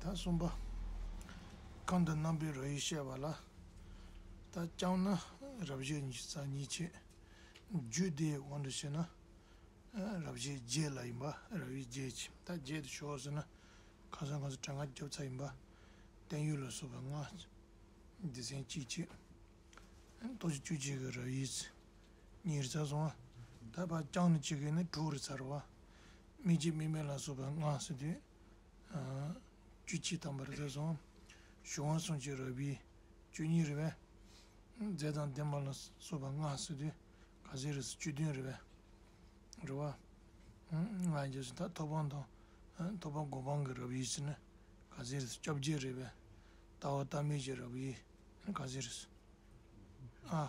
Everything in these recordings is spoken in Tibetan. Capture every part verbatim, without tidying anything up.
ད་གསུམ་པ། ཁམས་དང་རྣམ་པའི་རབ་དབྱེ་བཤད་པ་ལ། ད་རྐྱང་ན་རབ་བྱེད་ཉི་ཤུ་རྩ་གཉིས་བྱེད། རྒྱུད་སྡེའི་དབང་དུ་བྱས་ན། རབ་བྱེད་བརྒྱད་ལ་ཡིན་པ་རབ་དབྱེ་བརྒྱད་བྱེད། ད་བརྒྱད་དུ་ཤོག་ཟེར་ན། ཁ་སང་ཁ་སང་གྲངས་ཀ་བརྒྱབ་ཚར་ཡིན་པ། བརྟན་གཡོ་ལ་སོགས་པ་ལྔ། སྡེ་ཚན་གཅིག་བྱེད། ཐོག་བཅུ་གཅིག་གི་རབ་དབྱེ་གཉིས་རེད་ཚར་སོང་བ། ད་ཕར་རྐྱང་ནས་བྱེད་མཁན་ནི་དྲུག་རེད་ཚར་བ། དམིགས་བཅས་དམིགས་མེད་ལ་སོགས་པ་ལྔ་ཟེར་དུས། བཅུ་གཅིག་དང་པོ་རེད་ཚར་སོང་། གཞུང་བ་གསུམ་གྱི་རབ་དབྱེ་བཅུ་གཉིས་རེད་པས། རྫས་དང་ལྡན་པ་ལ་སོགས་པ་ལྔ་ཟེར་དུས་ག་ཚོད་རེད་ཟེར། བཅུ་བདུན་རེད་པས། རེད་བ། ང་རྒྱལ་སོང་། ད་ཐོབ་དཔང་དང་། ཐོབ་དཔང་གོ་འཕང་གི་རབ་དབྱེ་ཟེར་ན་ག་ཚོད་རེད་ཟེར། བཅོ་བརྒྱད་རེད་པས། ལྟ་བ་ལྟ་མིན་གྱི་རབ་དབྱེ་ག་ཚོད་རེད་ཟེར། ཨ།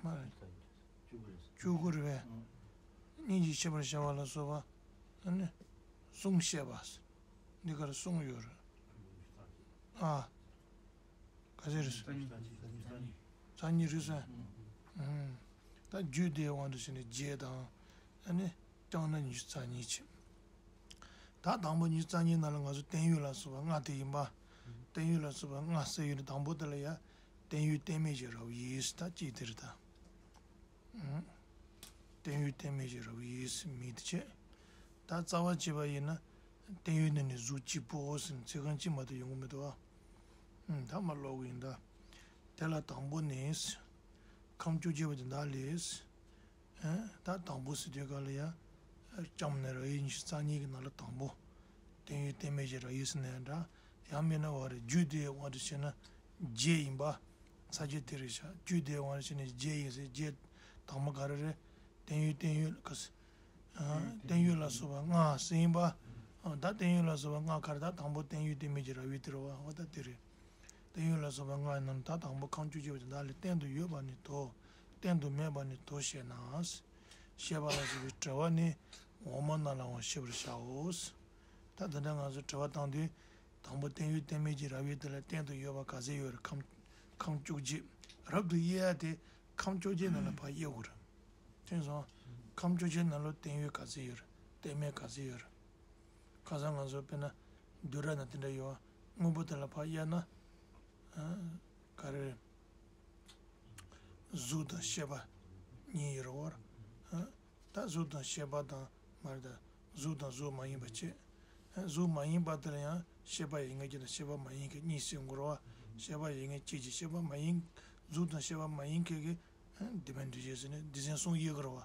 མ་རེད། བཅུ་དགུ་རེད་པས། སྙིང་རྗེ་ཤེས་པར་བྱ་བ་ལ་སོགས་པ། ཨ་ནི། གསུམ་བཤད་པ། འདི་གར་གསུམ་ཡོད་རེད། ཨ། ག་ཚོད་རེད་ཟེར། རྩ་གཉིས་རེད་ཟེར། ཨུམ། ད་རྒྱུད་སྡེའི་དབང་དུ་བྱས་ནས་བརྒྱད་དང་། ཨ་ནི། རྐྱང་ན་ཉི་ཤུ་རྩ་གཉིས་བྱེད། ད་དང་པོ་ཉི་ཤུ་རྩ་གཉིས་ནང་ལ་ང་ཚོ་བརྟན་གཡོ་ལ་སོགས་པ་ལྔ་དེ་ཡིན་པ། བརྟན་གཡོ་ལ་སོགས་པ་ལྔ་ཟེར་ཡོད་ནི་དང་པོ་དེ་ལ་ཡ། བརྟན་གཡོའི་རྟེན་མེད་ཀྱི་རབ་དབྱེ་ཟེར། ད་གཅིག་དེ་རེད་ད། ཨུམ། བརྟན་གཡོའི་རྟེན་མེད་ཀྱི་རབ་དབྱེ་ཟེར་མིང་དེ་བྱས། ད་རྩ་བ་བྱས་པ་ཡིན་ན། བརྟན་གཡོའི་ནང་ནས་གཟུགས་གཅིག་པོ་ཟེར་ནས་ཚིག་རྐང་གཅིག་མ་གཏོགས་ཡོང་གི་མི་འདུག་ཨ། ཨུམ། ད་མར་ཀློག་གི་ཡིན་ད། དེ་ལ་དང་པོ་ནི། ཁམས་བཅོ་བརྒྱད་པོ་དེ་དག་ལས། ཨ། ད་དང་པོ་ཟེར་དུས་ག་ལ་ཡ། རྐྱང་ནས་རབ་དབྱེ་ཉི་ཤུ་རྩ་གཉིས་ཀྱི་ནང་ལ་དང་པོ། བརྟན་གཡོའི་རྟེན་མེད་ཀྱི་རབ་དབྱེ་ཟེར་ན་ཡང་འདྲ། ཡང་མིན་ན་བ་རེད། རྒྱུད་སྡེའི་དབང་དུ་བྱས་ན་བརྒྱད་ཡིན་པ། ས་བཅད་དེ་རེད་ཤག་རྒྱུད་སྡེའི་དབང་དུ་བྱས་ནས་བརྒྱད་ཡིན་ཟེར། བརྒྱད་དང་པོ་ག་རེ་རེད། བརྟན་གཡོ་བརྟན་གཡོ་ག་ས། ཨ། བརྟན་གཡོ་ལ་སོགས་པ་ལྔ་ཟེར་ཡིན་པ། ཨ། ད་བརྟན་གཡོ་ལ་སོགས་པ་ལྔ་ག་རེ། ད་དང་པོ་བརྟན་གཡོའི་རྟེན་མེད་ཀྱི་རབ་དབྱེ་དེ་རེད་བ། འོ་ད་དེ་རེད། བརྟན་གཡོ་ལ་སོགས་པ་ལྔ་ཡིན་ནམ། ད་དང་པོ་ཁམས་བཅོ་བརྒྱད་པོ་དེ་དག་ལས། བརྟན་དུ་ཡོད་པ་ནི་དོ། བརྟན་དུ་མེད་པ་ནི་དོ་ཞེ་ན། ཞེས་པ་ལ་སོགས་པའི་དྲི་བ་ནི་འོག་མ་རྣམས་ལའང་ཤེས་པར་བྱའོ། ད་དེ་འདྲ་ང་ཚོ་དྲི་བ་བཏང་དུས། དང་པོ་བརྟན་གཡོའི་རྟེན་མེད་ཀྱི་རབ་དབྱེ་དེ་ལ་བརྟན་དུ་ཡོད་པ་ག་ཚོད་ཡོད་རེད། ཁམས། ཁམས་བཅོ་བརྒྱད། རབ་ཏུ་དབྱེ་ཡ་དེ་ཁམས་བཅོ་བརྒྱད་ནང་ལ་ཕར་དབྱེ་དགོས་རེད། མཁྱེན་སོང་། ཁམས་བཅོ་བརྒྱད་ནང་ལ་བརྟན་གཡོ་ག་ཚོད་ཡོད་རེད། རྟེན་མེད་ག་ཚོད་ཡོད་རེད། ཁ་སང་ང་ཚོ་དཔེར་ན་བསྡུས་གྲྭ་ནང་དེ་འདྲ་ཡོད་པ། དངོས་པོ་དེ་ལ་ཕར་དབྱེ་ན། ཨ། ག་རེ། གཟུགས་དང་ཤེས་པ་གཉིས་ཡོད་རེད་བ། ཨ། ད་གཟུགས་དང་ཤེས་པ་དང་མ་རེད་ད། གཟུགས་དང་གཟུགས་མ་ཡིན་པ་བྱས། ཨ། གཟུགས་མ་ཡིན་པ་དེ་ལ་ཡང་ཤེས་པ་ཡོད་མཁན་གཅིག་དང་ཤེས་པ་མ་ཡིན་མཁན་གཉིས་ཟེར་དགོས་རེད་བ། ཤེས་པ་ཡོད་མཁན་གཅིག་གིས་ཤེས་པ་མ་ཡིན། གཟུགས་དང་ཤེས་པ་མ་ཡིན་མཁན་གྱི། ཨ། སྡེ་དཔོན་འདུས་བྱས་ཟེར་ནས་སྡེ་ཚན་གསུམ་དབྱེ་དགོས་རེད་བ།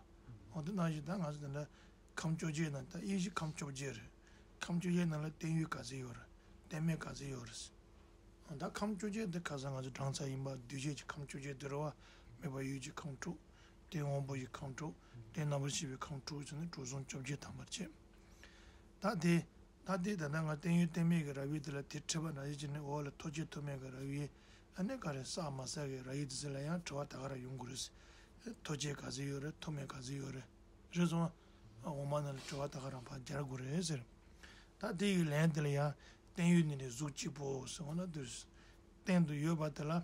འོ་དེ་ནང་བཞིན་ད་ང་ཚོ་དེ་འདྲ། ཁམས་བཅོ་བརྒྱད་ནང་ད་དབྱེ་གཞི་ཁམས་བཅོ་བརྒྱད་རེད། ཁམས་བཅོ་བརྒྱད་ནང་ལ་བརྟན་གཡོ་ག་ཚོད་ཡོད་རེད། རྟེན་མེད་ག་ཚོད་ཡོད་རེད། ད་ཁམས་བཅོ་བརྒྱད་འདི་ཁ་སང་ང་ཚོ་བགྲངས་ཚར་ཡིན་པ། འདུས་བྱས་ཀྱི་ཁམས་བཅོ་བརྒྱད་འདི་རེད་བ། མོས་པ་ཡུལ་གྱི་ཁམས་དྲུག་རྟེན་དབང་པོ་ཡི་ཁམས་དྲུག་རྟེན་རྣམ་པར་ཤེས་པའི་ཁམས་དྲུག་ཟེར་ནས་དྲུག་གསུམ་བཅོ་བརྒྱད་ཐམ་པར་བྱས། ད་དེ། ད་དེ་ད་ལྟ་ང་བརྟན་གཡོའི་རྟེན་མེད་ཀྱི་རབ་དབྱེ་དེ་ལ་དེ་ཁྲིད་པ་ནང་བཞིན་བྱས་ནས། འོག་ལ་ཐོབ་བྱེད་ཐོབ་མེད་ཀྱི་རབ་དབྱེ། ཨ་ནི་ག་རེ། བསགས་མ་བསགས་ཀྱི་རབ་དབྱེ་དེ་ཚོ་ལ་ཡང་དྲི་བ་ད་ག་རང་ཡོང་དགོས་རེད། ཐོབ་བྱེད་ག་ཚོད་ཡོད་རེད། ཐོབ་མེད་ག་ཚོད་ཡོད་རེད། རེད་སོང་། འོག་མ་ནང་ལ་དྲི་བ་ད་ག་རང་ཕར་སྦྱར་དགོས་རེད་ཟེར། ད་དེ་ཡི་ལན་དེ་ལ་ཡང་བརྟན་གཡོའི་ནི་ནི་གཟུགས་གཅིག་པོ་ཟེར་བ་ན་དེ། བརྟན་དུ་ཡོད་པ་དེ་ལ།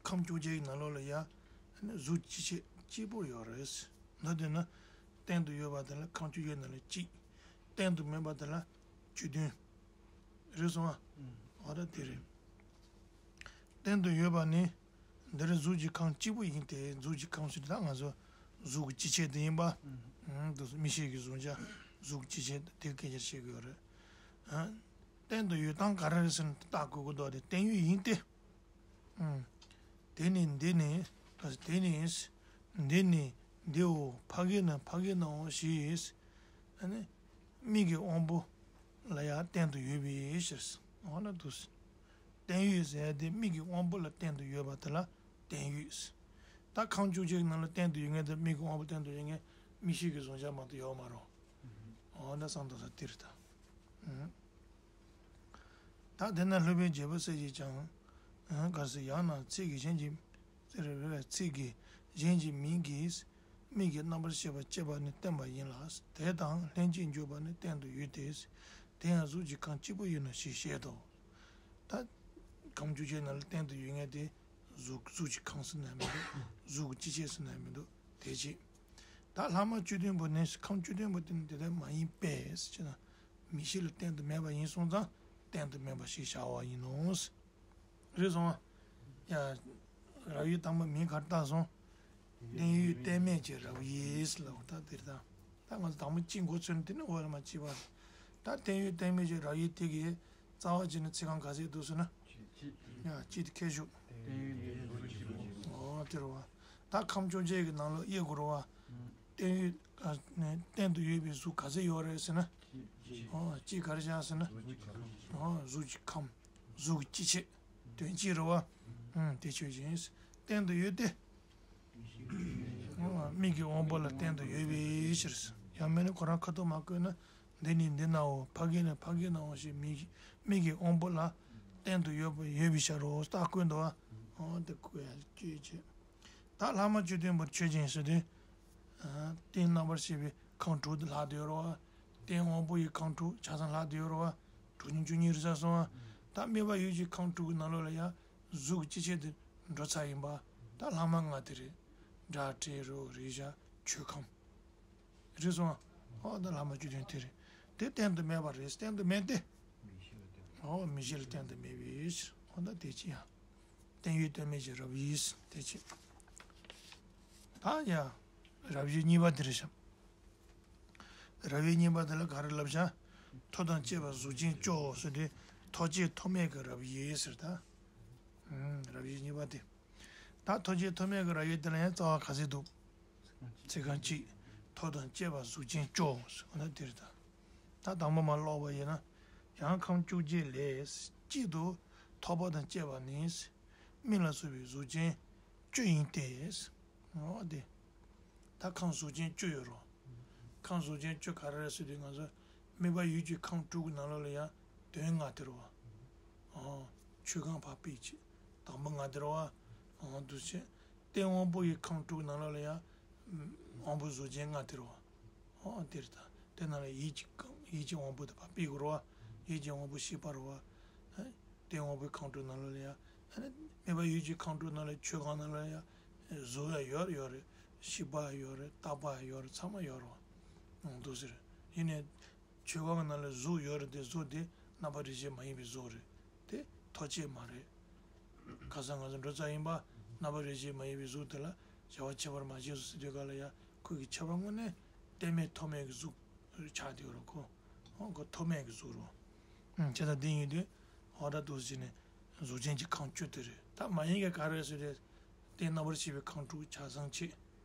ཁམས་བཅོ་བརྒྱད་ཀྱི་ནང་ལོགས་ལ་ཡང་གཟུགས་གཅིག་ཆད་གཅིག་པོ་ཡོད་རེད། མདོར་བསྡུས་ན། བརྟན་དུ་ཡོད་པ་དེ་ལ་ཁམས་བཅོ་བརྒྱད་ནང་ལ་གཅིག་བརྟན་དུ་མེད་པ་དེ་ལ་བཅུ་བདུན། རེད་སོང་ཨ། ཨུམ། འོ་ད་དེ་རེད། བརྟན་དུ་ཡོད་པ་ནི། འདིར་གཟུགས་ཀྱི་ཁམས་གཅིག་པུ་ཡིན་ཏེ། གཟུགས་ཀྱི་ཁམས་ཟེར་དུས་ད་ང་ཚོ་གཟུགས་ཀྱི་གཅིག་ཆད་དེ་ཡིན་པ། ཨུམ། འདུག་མིག་ཤེས་ཀྱི་གཟུང་བྱ་གཟུགས་ཀྱི་གཅིག་ཆད་དེ་སྐད་ཆ་བཤད་ཀྱི་ཡོད་རེད། ཨ། བརྟན་དུ་ཡོད་སྟངས་ག་རེ་རེད་ཟེར་ན་བརྟག་དགོས་ཀྱི་འདུག་སྟེ། བརྟན་གཡོ་ཡིན་ཏེ། ཨུམ། དེ་ནི་འདི་ནི། དེ་ནི། འདི་ནི། འདིའོ། ཕ་གི་ན་ཕ་གི་ནའོ་ཞེས། ཨ་ནི། མིག་གི་དབང་པོ་ལ་ཡང་བརྟན་དུ་ཡོད་པའི་ཕྱིར། འོ་ན་འདུག་སེ། བརྟན་གཡོ་ཟེར་ཏེ་མིག་གི་དབང་པོ་ལ་བརྟན་དུ་ཡོད་པ་དེ་ལ་བརྟན་གཡོ་ཟེར། ད་ཁམས་བཅོ་བརྒྱད་ཀྱི་ནང་ལ་བརྟན་དུ་ཡོད་མཁན་དེ། མིག་གི་དབང་པོ་བརྟན་དུ་ཡོད་མཁན་མིག་ཤེས་ཀྱི་གཟུང་བྱ་མ་གཏོགས་ཡོད་མ་རེད། འོ་ན་བསམ་དོན་ས་དེ་རེད་ད། ཨུམ། ད་དེ་ན་སློབ་དཔོན་རྒྱལ་པོ་སྲས་ཀྱིས་ཀྱང་། ཨ། ག་རེ་ཟེར། ཡང་ན་ཚིག་གི་གཞན་གྱི། ཚིག་གི་གཞན་གྱི་མིང་གིས་མིག་གི་རྣམ་པར་ཤེས་པ་བསྐྱེད་པ་ནི་བསྟན་པ་ཡིན་ལ། དེ་དང་ལྷན་ཅིག་འཇུག་པ་ནི་བརྟན་དུ་ཡོད་དེ། དེ་ཡང་གཟུགས་ཀྱི་ཁམས་གཅིག་པུ་ཡིན་ནོ་ཞེས་བཤད་དོ། ད་ཁམས་བཅོ་བརྒྱད་ནང་ལ་བརྟན་དུ་ཡོད་མཁན་དེ་གཟུགས། གཟུགས་ཀྱི་ཁམས་ཟེར་ན་མི་འདུག་གཟུགས་ཀྱི་གཅིག་ཆད་ཟེར་ན་མི་འདུག་དེ་གཅིག་ད་ལྷག་མ་བཅུ་བདུན་པོ་ནི། ཁམས་བཅུ་བདུན་པོ་དེ་ནི་དེ་ལྟར་མ་ཡིན་པས་ཟེར་ན། མིག་ཤེས་ལ་བརྟེན་དུ་མེད་པ་ཡིན་སོང་ཙང་བརྟེན་དུ་མེད་པ་ཞེས་བྱ་བ་ཡིན་ནོ། རེད་སོང་ཨ། ཡ། རབ་དབྱེ་དང་པོ་མིང་ག་རེ་བཏགས་སོང་། བརྟེན་ཡོད་བརྟེན་མེད་ཀྱི་རབ་དབྱེ་ལབ་ད་དེ་རེད་ད། ད་ང་ཚོ་དང་པོ་གཅིག་མགོ་ཚོས་ནས་དེ་ནས་འོག་ལ་མ་གཅིག་པ། ད་བརྟེན་ཡོད་བརྟེན་མེད་ཀྱི་རབ་དབྱེ་དེ་གི་རྩ་བ་བྱས་ནས་ཚིག་རྐང་ག་ཚད་འདུག་ཟེར་ན། ཡ་གཅིག་དེ་ཁྱད་ཞུགས། ཨོ་དེ་རེད་བ། ད་ཁམས་བཅོ་བརྒྱད་ཀྱི་ནང་ལོགས་དབྱེ་དགོས་རེད་བ། བརྟེན་ཡོད། ཨ་ནི་བརྟེན་དུ་ཡོད་པའི་གཟུགས་ག་ཚད་ཡོད་རེད་ཟེར་ན། ཨོ་གཅིག་ག་རེ་བཞག་ཟེར་ན། ཨོ་གཟུགས་ཀྱི་ཁམས། གཟུགས་ཀྱི་སྤྱི་ཆོས། དོན་སྤྱི་རེད་བ། ཨུམ་དེ་ཆོས་ཅན། བརྟེན་དུ་ཡོད་དེ། ཨོ་མིག་གི་དབང་པོ་ལ་བརྟེན་དུ་ཡོད་པའི་ཕྱིར། ཡང་མིན་ན་ཁོ་རང་ཁ་ཐུག་མ་བཀོད་ན། འདི་ནི་འདི་ནའོ་ཕ་གི་ནི་ཕ་གི་ནའོ་ཞེས་མིག་མིག་གི་དབང་པོ་ལ་བརྟེན་དུ་ཡོད་པ་ཡོད་པའི་ཕྱིར་རོ་རྟགས་བཀོད་འདུག་བ། ཨོ་དེ་བཀོད་ཡ་ལ་སྤྱོད་ཅེས། ད་ལྷག་མ་བཅུ་བདུན་པར་ཆོས་ཅན་ཟེར་དུས། ཨ་རྟེན་རྣམ་པར་ཤེས་པའི་ཁམས་དྲུག་ཏུ་ལྷག་སྟེ་ཡོད་རེད་བ། རྟེན་དབང་པོ་ཡི་ཁམས་དྲུག་ཆ་ཚང་ལྷག་སྟེ་ཡོད་རེད་བ། དྲུག་ཉིས་བཅུ་གཉིས་རེད་ས་སོང་བ། ད་དམིགས་པ་ཡུལ་གྱི་ཁམས་དྲུག་གི་ནང་ལོགས་ལ་ཡང་གཟུགས་ཀྱི་སྤྱི་ཆོས་དེ་འགྲོ་ཚར་ཡིན་པ། ད་ལྷག་མ་ལྔ་དེ་རེད། སྒྲ་དྲི་རོ་རེག་བྱ་ཆོས་ཁམས། རེད་སོང་བ། ཨོ་ད་ལྷག་མ་བཅུ་བདུན་དེ་རེད། དེ་བརྟེན་དུ་མེད་པ་རེད། བརྟེན་དུ་མེད་དེ། ཨོ་མིག་ཤེས་ལ་བརྟེན་དུ་མེད་པའི་ཕྱིར། ཨོ་ད་དེ་ཅི་ཡང་། བརྟེན་ཡོད་བརྟེན་མེད་ཀྱི་རབ་དབྱེ་དེ་ཅི། ད་ཡ། རབ་དབྱེ་གཉིས་པ་དེ་རེད་ཤག་རབ་དབྱེ་གཉིས་པ་དེ་ལ་ག་རེ་ལབ་ཤག་ཐོབ་དང་བཅས་པ་གཟུགས་ཅན་བཅུའོ་ཟེར་ཏེ། ཐོབ་བཅས་ཐོབ་མེད་ཀྱི་རབ་དབྱེ་ཟེར་ད། ཨུམ་རབ་དབྱེ་གཉིས་པ་དེ། ད་ཐོབ་བཅས་ཐོབ་མེད་ཀྱི་རབ་དབྱེ་དེ་ལ་ཡང་རྩ་བ་ག་ཚད་འདུག་ཚིག་རྐང་གཅིག་ཐོབ་དང་བཅས་པ་གཟུགས་ཅན་བཅུའོ་ཟེར་བ་ན་དེ་རེད་ད། ད་དང་པོ་མ་ཀློག་པ་ཡིན་ན། ཡང་ཁམས་བཅོ་བརྒྱད་ལས། གཅིག་ཏུ་ཐོབ་པ་དང་བཅས་པ་ནི། མིག་ལ་སོགས་པའི་གཟུགས་ཅན་བཅུ་ཡིན་ཏེ། འོ་དེ། ད་ཁམས་གཟུགས་ཅན་བཅུ་ཡོད་རོ། ཁམས་གཟུགས་ཅན་བཅུ་ག་རེ་རེད་ཟེར་དུས་ང་ཚོ་དམིགས་པ་ཡུལ་གྱི་ཁམས་དྲུག་གི་ནང་ལོགས་ལ་ཡང་དོན་ལྔ་དེ་རེད་བ། ཨོ། ཆོས་ཁམས་ཕར་ཕུད་ཅིག་དང་པོ་ལྔ་དེ་རེད་བ། ཨོ་འདུ་བྱེད། རྟེན་དབང་པོ་ཡི་ཁམས་དྲུག་གི་ནང་ལོགས་ལ་ཡང་། དབང་པོ་གཟུགས་ཅན་ལྔ་དེ་རེད་བ། ཨོ་དེ་རེད་ད། དེ་ནང་ལ་ཡིད་ཀྱི་ཁམས་ཡིད་ཀྱི་དབང་པོ་དེ་ཕར་ཕུད་དགོས་རེད་བ། ཡིད་ཀྱི་དབང་པོ་ཤེས་པ་རེད་བ། ཨ། རྟེན་དབང་པོའི་ཁམས་དྲུག་ནང་ལོགས་ལ་ཡང་། ཨ་ནི་དམིགས་པ་ཡུལ་གྱི་ཁམས་དྲུག་ནང་ལ་ཆོས་ཁམས་ནང་ལ་ཡང་། གཟུགས་ཡང་ཡོད་རེད་ཡོད་རེད། ཤེས་པ་ཡང་ཡོད་རེད། རྟག་པ་ཡང་ཡོད་རེད། ཚང་མ་ཡོད་རེད་བ། འདུག་ཟེར། ཡིན་ནའི། ཆོས་ཁམས་ནང་ལ་གཟུགས་ཡོད་རེད་དེ། གཟུགས་དེ་རྣམ་པ་རིག་བྱེད་མ་ཡིན་པའི་གཟུགས་རེད། དེ་ཐོབ་བྱེད་མ་རེད། ཁ་སང་ང་ཚོ་འགྲོ་ཚར་ཡིན་པ། རྣམ་པ་རིག་བྱེད་མ་ཡིན་པའི་གཟུགས་དེ་ལ་བྱ་བ་ཁྱད་པར་མ་བྱས་སོ་ཟེར་དུས་ག་ལ་ཡ། ཁོ་གི་ཁྱད་པར་དངོས་གནས་བརྟེན་མེད་ཐོབ་མེད་ཀྱི་གཟུགས་ཆགས་བསྡད་ཡོད་རེད་ཁོ། ཨོ་ཁོ་ཐོབ་མེད་ཀྱི་གཟུགས་རེད། ཨུམ་བྱས་ཙང་འདི་ཡིན་དུས། ཨོ་ད་འདུག་ཟེར་ནས་གཟུགས་ཅན་གྱི་ཁམས་བཅུ་དེ་རེད། ད་མ་ཡིན་གྱི་ག་རེ་ཟེར་དུས། དེ་རྣམ་པར་ཤེས་པའི་ཁམས་དྲུག་ཆ་ཚང་ཆེད།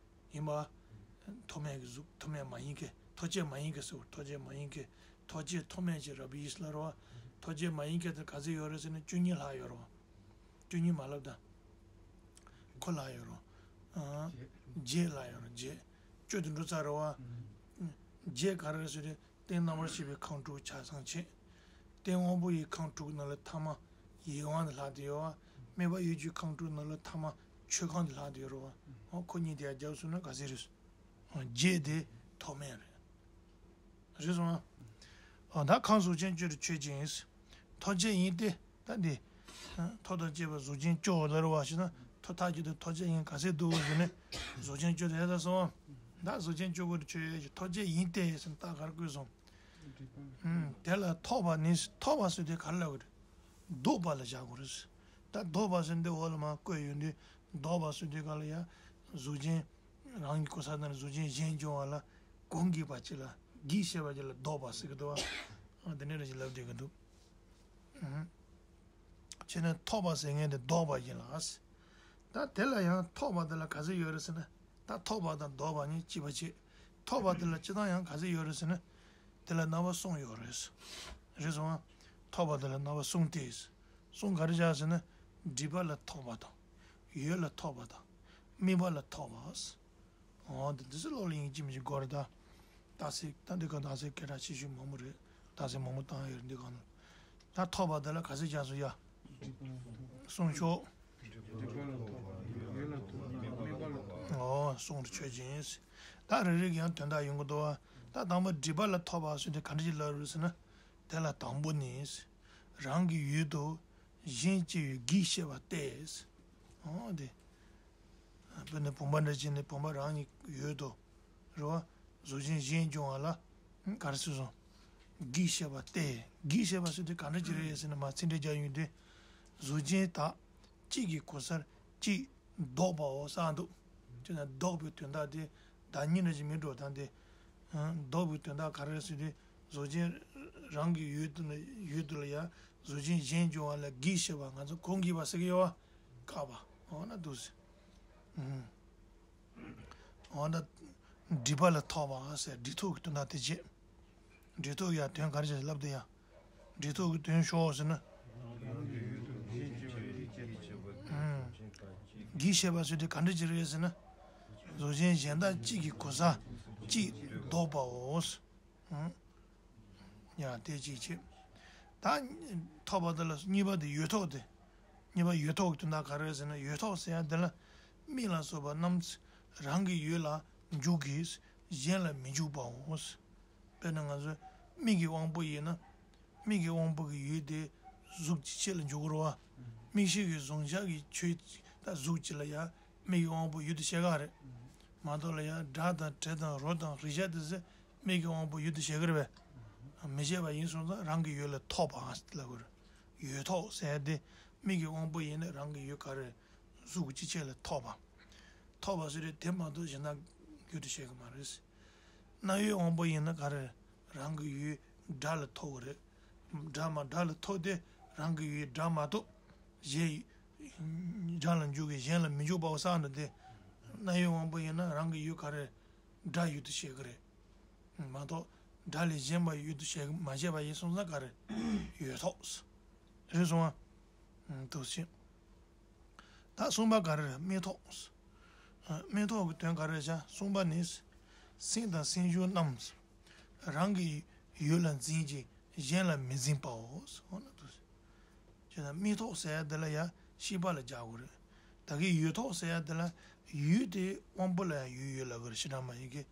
ཡིན་པ། ཐོབ་མེད་ཀྱི་གཟུགས་ཐོབ་མེད་མ་ཡིན་གྱི་ཐོབ་བྱེད་མ་ཡིན་གྱི་ཟེར་བ། ཐོབ་བྱེད་མ་ཡིན་གྱི་ཐོབ་བྱེད་ཐོབ་མེད་ཀྱི་རབ་དབྱེ་ལ་རེད་བ། ཐོབ་བྱེད་མ་ཡིན་གྱི་དེ་ག་ཚོད་ཡོད་རེད་ཟེར་ན་བཅུ་གཉིས་ལྷག་ཡོད་རེད་བ། བཅུ་གཉིས་མ་ལབ་ད། ཁོ་ལྷག་ཡོད་རེད་བ། ཨ། བརྒྱད་ལྷག་ཡོད་རེད་བརྒྱད། བཅུ་དེ་འགྲོ་ཚར་རེད་བ། བརྒྱད་ག་རེ་རེད་ཟེར་དུས། རྟེན་རྣམ་པར་ཤེས་པའི་ཁམས་དྲུག་ཆ་ཚང་ཆེད། རྟེན་དབང་པོ་ཡི་ཁམས་དྲུག་ནང་ལ་ཐ་མ་ཡིད་དབང་དེ་ལྷག་སྟེ་ཡོད་བ། དམིགས་པ་ཡུལ་གྱི་ཁམས་དྲུག་ནང་ལ་ཐ་མ་ཆོས་ཁམས་དེ་ལྷག་སྟེ་ཡོད་རེད་བ། འོ་ཁོ་གཉིས་དེ་ཡར་རྒྱབ་སོང་ན་ག་ཚད་རེད། བརྒྱད་དེ་ཐོབ་མེད་རེད། རེད་སོང་ཨ། ད་ཁམས་གཟུགས་ཅན་བཅུ་དེ་ཆོས་ཅན། ཐོབ་བྱེད་ཡིན་ཏེ། ད་འདི། ཐོབ་དང་བཅས་པ་གཟུགས་ཅན་བཅུའོ་ལབ་རེད་བ་ཞེ་ན། ཐོབ་ཐག་གཅོད་དེ་ཐོབ་བྱེད་ཡིན་ག་ཚད་འདུག་ཟེར་ནས། གཟུགས་ཅན་བཅུ་དེ་ཡར་རྒྱབ་སོང་ཨ། ད་གཟུགས་ཅན་བཅུ་པོ་དེ་ཆོས་ཅན། ཐོབ་བྱེད་ཡིན་ཏེ་ཟེར་ན་རྟགས་ག་རེ་བཀོད་སོང་། ཨུམ། དེ་ལ་ཐོབ་པ་ནི། ཐོབ་པ་ཟེར་དུས་ག་རེ་ལབ་དགོས་རེད། ལྡོག་པ་ལ་བཞག་དགོས་རེད། ད་ལྡོག་པ་ཟེར་འདི་འོག་ལ་མར་བཀོད་ཡོད་དུས། ལྡོག་པ་ཟེར་དུས་ག་ལ་ཡ། གཟུགས་ཅན། རང་གི་གོ་ས་ནང་ལ་གཟུགས་ཅན་གཞན་འབྱུང་བ་ལ་གང་གིས་པ་ཅིག་ལ་གིས་བཤད་པ་ཅིག་ལ་ལྡོག་པ་ཟེར་གི་འདུག་བ། ཨ་དེ་འདྲ་རེ་ཞིག་ལབ་བསྡད་གི་འདུག་ཨུམ། བྱས་ན་ཐོབ་པ་ཟེར་མཁན་དེ་ལྡོག་པ་ཡིན་ལ། ད་དེ་ལ་ཡང་ཐོབ་པ་དེ་ལ་ག་ཚོད་ཡོད་རེད་ཟེར་ན། ད་ཐོབ་པ་དང་ལྡོག་པ་གཉིས་གཅིག་པ་བྱེད། ཐོབ་པ་དེ་ལ་སྤྱིར་བཏང་ཡང་ག་ཚོད་ཡོད་རེད་ཟེར་ན། དེ་ལ་རྣམ་པ་གསུམ་ཡོད་རེད། རེད་སོང་ཨ། ཐོབ་པ་དེ་ལ་རྣམ་པ་གསུམ་སྟེ། གསུམ་ག་རེ་བཞག་ཟེར་ན། སྒྲིབ་པ་ལ་ཐོབ་པ་དང་། ཡུལ་ལ་ཐོབ་པ་དང་། དམིགས་པ་ལ་ཐོབ་པ། འོ་འདི་འདི་ཚོ་ལོགས་ལ་ཡིན་གཅིག་མིན་གཅིག་དགོས་རེད་ད། རྟགས་གསལ་ད་འདི་ག་རྟགས་གསལ་སྐད་གྲགས་ཆེ་ཤོས་མང་པོ་རེད། རྟགས་གསལ་མང་པོ་བཏང་ཡོད་རེད་འདི་ག་ལ། ད་ཐོབ་པ་འདི་ལ་ག་ཚོད་རྒྱག་སོང་ཡ། གསུམ་ཤོག་ཨོ་གསུམ་རེ་ཆོས་ཅན། ད་རེ་རེ་གི་ཡང་དོན་དག་ཡོང་གི་འདུག་བ། ད་དང་པོ་སྒྲིབ་པ་ལ་ཐོབ་པ་ཟེར་དེ་ག་འདྲ་ཞིག་ལབ་རེད་ཟེར་ན། དེ་ལ་དང་པོ་ནི། རང་གི་ཡུལ་དུ་གཞན་སྐྱེ་བའི་གིས་བཤད་པ་སྟེ། ཨོ་དེ། དཔེར་ན་བུམ་པ་འདྲ་བྱས་ནས་བུམ་པ་རང་གི་ཡུལ་དུ། རེད་བ། གཟུགས་ཅན་གཞན་འབྱུང་བ་ལ། ག་རེ་ཟེར་སོང་། གིས་བཤད་པ་སྟེ། གིས་བཤད་པ་ཟེར་དུས་ག་འདྲ་ཅིག་རེད་ཟེར་ན། མ་ཚིག་འགྲེལ་རྒྱག་ཡོང་དུས། གཟུགས་ཅན་དག་གཅིག་གི་གོ་སར་གཅིག་བཟློག་པའོ་གསུངས་འདུག་ཅེ་ན། བཟློག་པའི་དོན་དག་དེ་བདག་ཉིད་རང་བཞིན་མི་འགྲོ་སྟངས་དེ། ཨ། བཟློག་པའི་དོན་དག་ག་རེ་རེད་ཟེར་དུས། གཟུགས་ཅན་རང་གི་ཡུལ་དུ་ལ་ཡུལ་དུ་ལ་ཡང་གཟུགས་ཅན་གཞན་འབྱུང་བ་ལ་གིས་བཤད་པ། ང་ཚོ་གོང་གི་བ་ཟེར་གི་ཡོད་བ། བཀག་པ། འོ་ན་འདུག་ཟེར། ཨུམ། འོ་ན་སྒྲིབ་པ་ལས་ཐོབ་པ་ཟེར། སྒྲིབ་ཐོབ་ཀྱི་དོན་དག་དེ་བྱེད། སྒྲིབ་ཐོབ་ཀྱི་ཡང་དོན་ག་རེ་བྱས་ལབ་དེ་ཡང་། སྒྲིབ་ཐོབ་ཀྱི་དོན་ཤོག་ཟེར་ན། ཨུམ། གིས་བཤད་པ་ཟེར་དེ་ག་འདྲ་ཅིག་རེད་ཟེར་ན། གཟུགས་ཅན་གཞན་དག་གཅིག་གི་གོ་ས་གཅིག་བཟློག་པའོ། ཨུམ། ཡང་དེ་གཅིག་བྱེད། ད་ཐོབ་པ་དེ་ལ་གཉིས་པ་དེ་ཡུལ་ཐོབ་དེ། གཉིས་པ་ཡུལ་ཐོབ་ཀྱི་དོན་དག་ག་རེ་རེད་ཟེར་ན། ཡུལ་ཐོབ་ཟེར་ཡ་དེ་ལ་མིག་ལ་སོགས་པ་རྣམས་རང་གི་ཡུལ་ལ་འཇུག་གིས་གཞན་ལ་མི་འཇུག་པའོ། དཔེར་ན་ང་ཚོ་མིག་གི་དབང་པོ་ཡིན་ན། མིག་གི་དབང་པོ་གི་ཡུལ་དེ་གཟུགས་ཀྱི་ཆེད་ལ་འཇུག་གི་རེད་བ། མིག་ཤེས་ཀྱི་གཟུང་བྱ་གི་ཆོས་ད་གཟུགས་ཀྱི་ལ་ཡ་མིག་གི་དབང་པོ་ཡུལ་དུ་བྱེད་ཀྱི་རེད། མ་གཏོགས་ལ་ཡ་སྒྲ་དང་དྲི་དང་རོ་དང་རེག་བྱ་དེ་ཚོ་མིག་གི་དབང་པོ་ཡུལ་དུ་བྱེད་ཀྱི་རེད་པས། མི་བྱེད་པ་ཡིན་སོང་ཙང་རང་གི་ཡུལ་ལ་ཐོབ་པ་ལབ་དགོས་རེད། ཡུལ་ཐོབ་ཟེར་ཏེ་མིག་གི་དབང་པོ་ཡིན་ན་རང་གི་ཡུལ་ག་རེ། གཟུགས་ཀྱི་ཆེད་ལ་ཐོབ་པ། ཐོབ་པ་ཟེར་དེ་མ་གཏོགས་གཞན་དག་ཡུལ་དུ་བྱེད་ཀྱི་མ་རེད། རྣ་བའི་དབང་པོ་ཡིན་ན་ག་རེ། རང་གི་ཡུལ་སྒྲ་ལ་ཐོབ་ཀྱི་རེད། སྒྲ་མ་སྒྲ་ལ་ཐོབ་སྟེ་རང་གི་ཡུལ་སྒྲ་མ་གཏོགས་གཞན་སྒྲ་ལ་འཇུག་གི་གཞན་ལ་མི་འཇུག་པའོ་གསུངས་འདུག་སྟེ། རྣ་བའི་དབང་པོ་ཡིན་ན་རང་གི་ཡུལ་ག་རེ། སྒྲ་ཡུལ་དུ་བྱེད་ཀྱི་རེད། མ་གཏོགས་སྒྲ་ལས་གཞན་པ་ཡུལ་དུ་བྱེད་མ་བྱས་པ་ཡིན་སོང་ཙང་ག་རེ། ཡུལ་ཐོབ། རེད་སོང་ཨ། འདུག་ཅེས། ད་གསུམ་པ་ག་རེ་རེད། མིག་ཐོབ། མིག་ཐོབ་ཀྱི་དོན་ག་རེ་བྱ། གསུམ་པ་ནི། སེམས་དང་སེམས་བྱུང་རྣམས་རང་གི་ཡུལ་ལ་འཛིན་ཅིང་གཞན་ལ་མི་འཛིན་པའོ། འོ་ན་འདུག་ཅེས། ཅེས་ན་མིག་ཐོབ་ཟེར་ཡ་དེ་ལ་ཡང་ཤེས་པ་ལ་སྦྱར་དགོས་རེད། ད་གིན་ཡུལ་ཐོབ་ཟེར་ཡ་དེ་ལ་ཡུལ་དེ་དབང་པོ་ལ་ཡང་ཡུལ་ཡོད་ལབ་ཀྱི་རེད། བྱེ་བྲག་སྨྲ་བ་ཡི་གེ།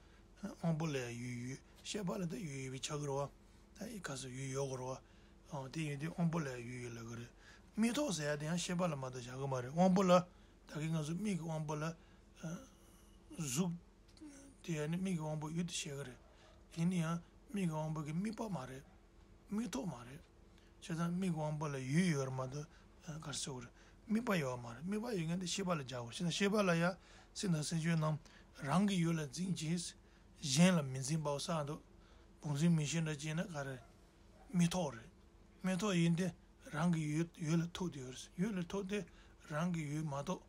དབང་པོ་ལ་ཡང་ཡུལ་ཡོད། ཤེས་པ་ལ་ད་ཡུལ་ཡོད་པའི་ཆ་གི་རེད་བ། ད་ཡི་ག་སོ་ཡུལ་ཡོད་དགོས་རེད་བ། ཨང་དེ་ཡིན་དུས་དབང་པོ་ལ་ཡང་ཡུལ་ཡོད་ལབ་ཀྱི་རེད། མིག་ཐོབ་ཟེར་ཡ་དེ་ཡང་ཤེས་པ་ལ་མ་གཏོགས་བཞག་གི་མ་རེད། དབང་པོ་ལ། ད་གིན་ང་ཚོ་མིག་གི་དབང་པོ་ལ། གཟུགས། དེ་ཡང་ནི་མིག་གི་དབང་པོ་ཡུལ་དུ་བྱེད་ཀྱི་རེད། ཡིན་ན་ཡང་མིག་གི་དབང་པོ་གི་དམིགས་པ་མ་རེད། མིག་ཐོབ་མ་རེད། བྱས་ཙང་མིག་གི་དབང་པོ་ལ་ཡུལ་ཡོད་རེད་མ་གཏོགས་ག་རེ་ཟེར་དགོས་རེད། དམིགས་པ་ཡོད་མ་རེད། དམིགས་པ་ཡོད་མཁན་དེ་ཤེས་པ་ལ་སྦྱར་དགོས། བྱས་ཙང་ཤེས་པ་ལ་ཡང་སེམས་དང་སེམས་བྱུང་རྣམས་རང་གི་ཡུལ་ལ་འཛིན་ཅིང་གཞན་ལ་མི་འཛིན་པའོ་གསུངས་འདུག་བུམ་འཛིན་མིག་ཤེས་འདྲ་བྱས་ན་ག་རེ། མིག་ཐོབ་རེད། མིག་ཐོབ་ཡིན་ཏེ་རང་གི་ཡུལ་ཡུལ་ལ་ཐུག་བསྡད་ཡོད་རེད། ཡུལ་ལ་ཐུག་སྟེ་རང་གི་ཡུལ་མ་གཏོགས་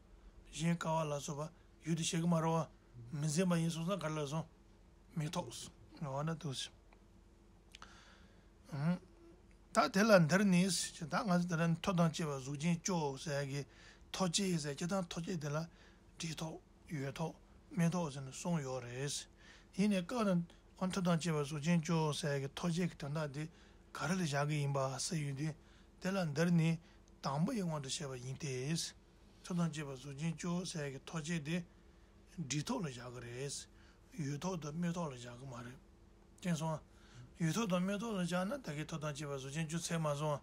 གཞན་ཀ་བ་ལ་སོགས་པ་ཡུལ་དུ་བྱེད་ཀྱི་མ་རེད་བ། མི་འཛིན་པ་ཡིན་སོང་ཙང་ག་རེ་ལབ་སོང་། མིག་ཐོབ། འོ་ན་འདུག་ཅེས། ད་དེ་ལ་འདིར་ནི་ཟེར། ད་ང་ཚོ་དེ་ལ་ཐོབ་དང་བཅས་པ་གཟུགས་ཅན་བཅུ་ཟེར་ཡ་གི་ཐོབ་བྱེད་ཟེར། སྤྱིར་བཏང་ཐོབ་བྱེད་དེ་ལ་སྒྲིབ་ཐོབ། ཡུལ་ཐོབ། མིག་ཐོབ་ཟེར་ནས་གསུམ་ཡོད་རེད། ཡིན་ནའི་སྐབས་ནི་ཐོབ་དང་བཅས་པ་གཟུགས་ཅན་བཅུ་ཟེར་ཡ་གི་ཐོབ་བྱེད་ཀྱི་དོན་དག་དེ་ག་རེ་ལ་བཞག་གི་ཡིན་པ་ཟེར་ཡོང་དུས། དེ་ལ་འདིར་ནི་དང་པོ་ཡི་དབང་དུ་བྱས་པ་ཡིན་ཏེ། ཐོབ་དང་བཅས་པ་གཟུགས་ཅན་བཅུ་ཟེར་ཡ་གི་ཐོབ་བྱེད་དེ་སྒྲིབ་ཐོབ་ལ་བཞག་གི་རེད། ཡུལ་ཐོབ་དང་མིག་ཐོབ་ལ་བཞག་གི་མ་རེད། མཁྱེན་སོང་ཨ། ཡུལ་ཐོབ་དང་མིག་ཐོབ་ལ་བཞག་ན་ད་གིན་ཐོབ་དང་བཅས་པ་གཟུགས་ཅན་བཅུ་ཚད་མ་སོང་ཨ།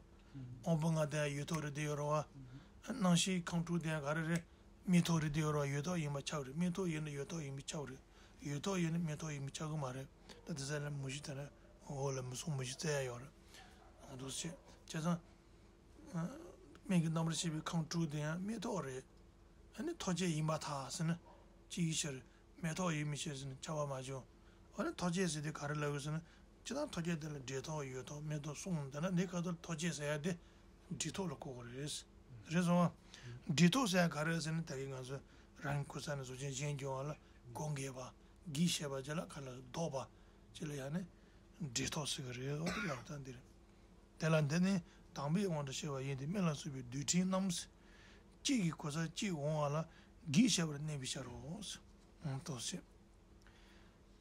དབང་པོ་ལྔ་དེ་ཡང་ཡུལ་ཐོབ་རེད་དེ་ཡོད་རེད་བ། རྣམ་ཤེས་ཁམས་དྲུག་དེ་ཡང་ག་རེ་རེད། མིག་ཐོབ་རེད་དེ་ཡོད་རེད་བ། ཡུལ་ཐོབ་ཡིན་པ་ཆགས་རེད། མིག་ཐོབ་ཡིན་ན་ཡུལ་ཐོབ་ཡིན་པ་ཆགས་རེད། ཡུལ་ཐོབ་ཡིན་ན་མིག་ཐོབ་ཡིན་པ་ཆགས་གི་མ་རེད། ད་དེ་ཚོ་ལ་མུ་བཞི་དེ་ལ་འོག་ལ་མུ་གསུམ་མུ་བཞི་བཙལ་ཡ་ཡོད་རེད། འོ་འདུག་སེ་བྱས་ཙང་། མིག་གི་རྣམ་པར་ཤེས་པའི་ཁམས་དྲུག་དེ་ཡང་མིག་ཐོབ་རེད། ཨ་ནི་ཐོབ་བྱེད་ཡིན་པར་ཐལ་ཟེར་ན་ཅི་ཡི་ཕྱིར། མིག་ཐོབ་ཡིན་པའི་ཕྱིར་ཟེར་ན་ཁྱབ་པ་མ་བྱུང་། འོ་ན་ཐོབ་བྱེད་ཟེར་དུས་ག་རེ་ལབ་དགོས་ཟེར་ན། སྤྱིར་བཏང་ཐོབ་བྱེད་དེ་ལ་སྒྲིབ་ཐོབ་ཡུལ་ཐོབ་མིག་ཐོབ་གསུམ། དེ་ན་འདི་ཁ་ཐོག་ཐོབ་བྱེད་ཟེར་ཡ་དེ་སྒྲིབ་ཐོབ་ལ་གོ་དགོས་རེད། རེད་སོང་ཨ། སྒྲིབ་ཐོབ་ཟེར་ཡ་ག་རེ་ཟེར་ན་ད་གིན་ང་ཚོ་རང་གི་གོ་ས་ནས་གཟུགས་ཅན་གཞན་འབྱུང་བ་ལ་སྒོ་འགེབས་པ། གིས་བཤད་པ་ཅིག་ལ་ག་ལ་བཟློག་པ་ཅིག་ལ་ཡང་ནི་སྒྲིབ་ཐོབ་ཟེར་གི་རེད། འོ་དེ་ལབ་སྟངས་འདི་རེད། དེ་ལ་འདི་ནི་དང་པོའི་དབང་དུ་བྱས་པ་ཡིན་ཏེ། མིག་ལ་སོགས་པའི་རྡུལ་ཕྲན་རྣམས་གཅིག་གི་གོ་སར་གཅིག་འོང་བ་ལ་གིས་བཤད་པར་གནས་པའི་ཕྱིར་རོ། འོང་དོ་ཞེས།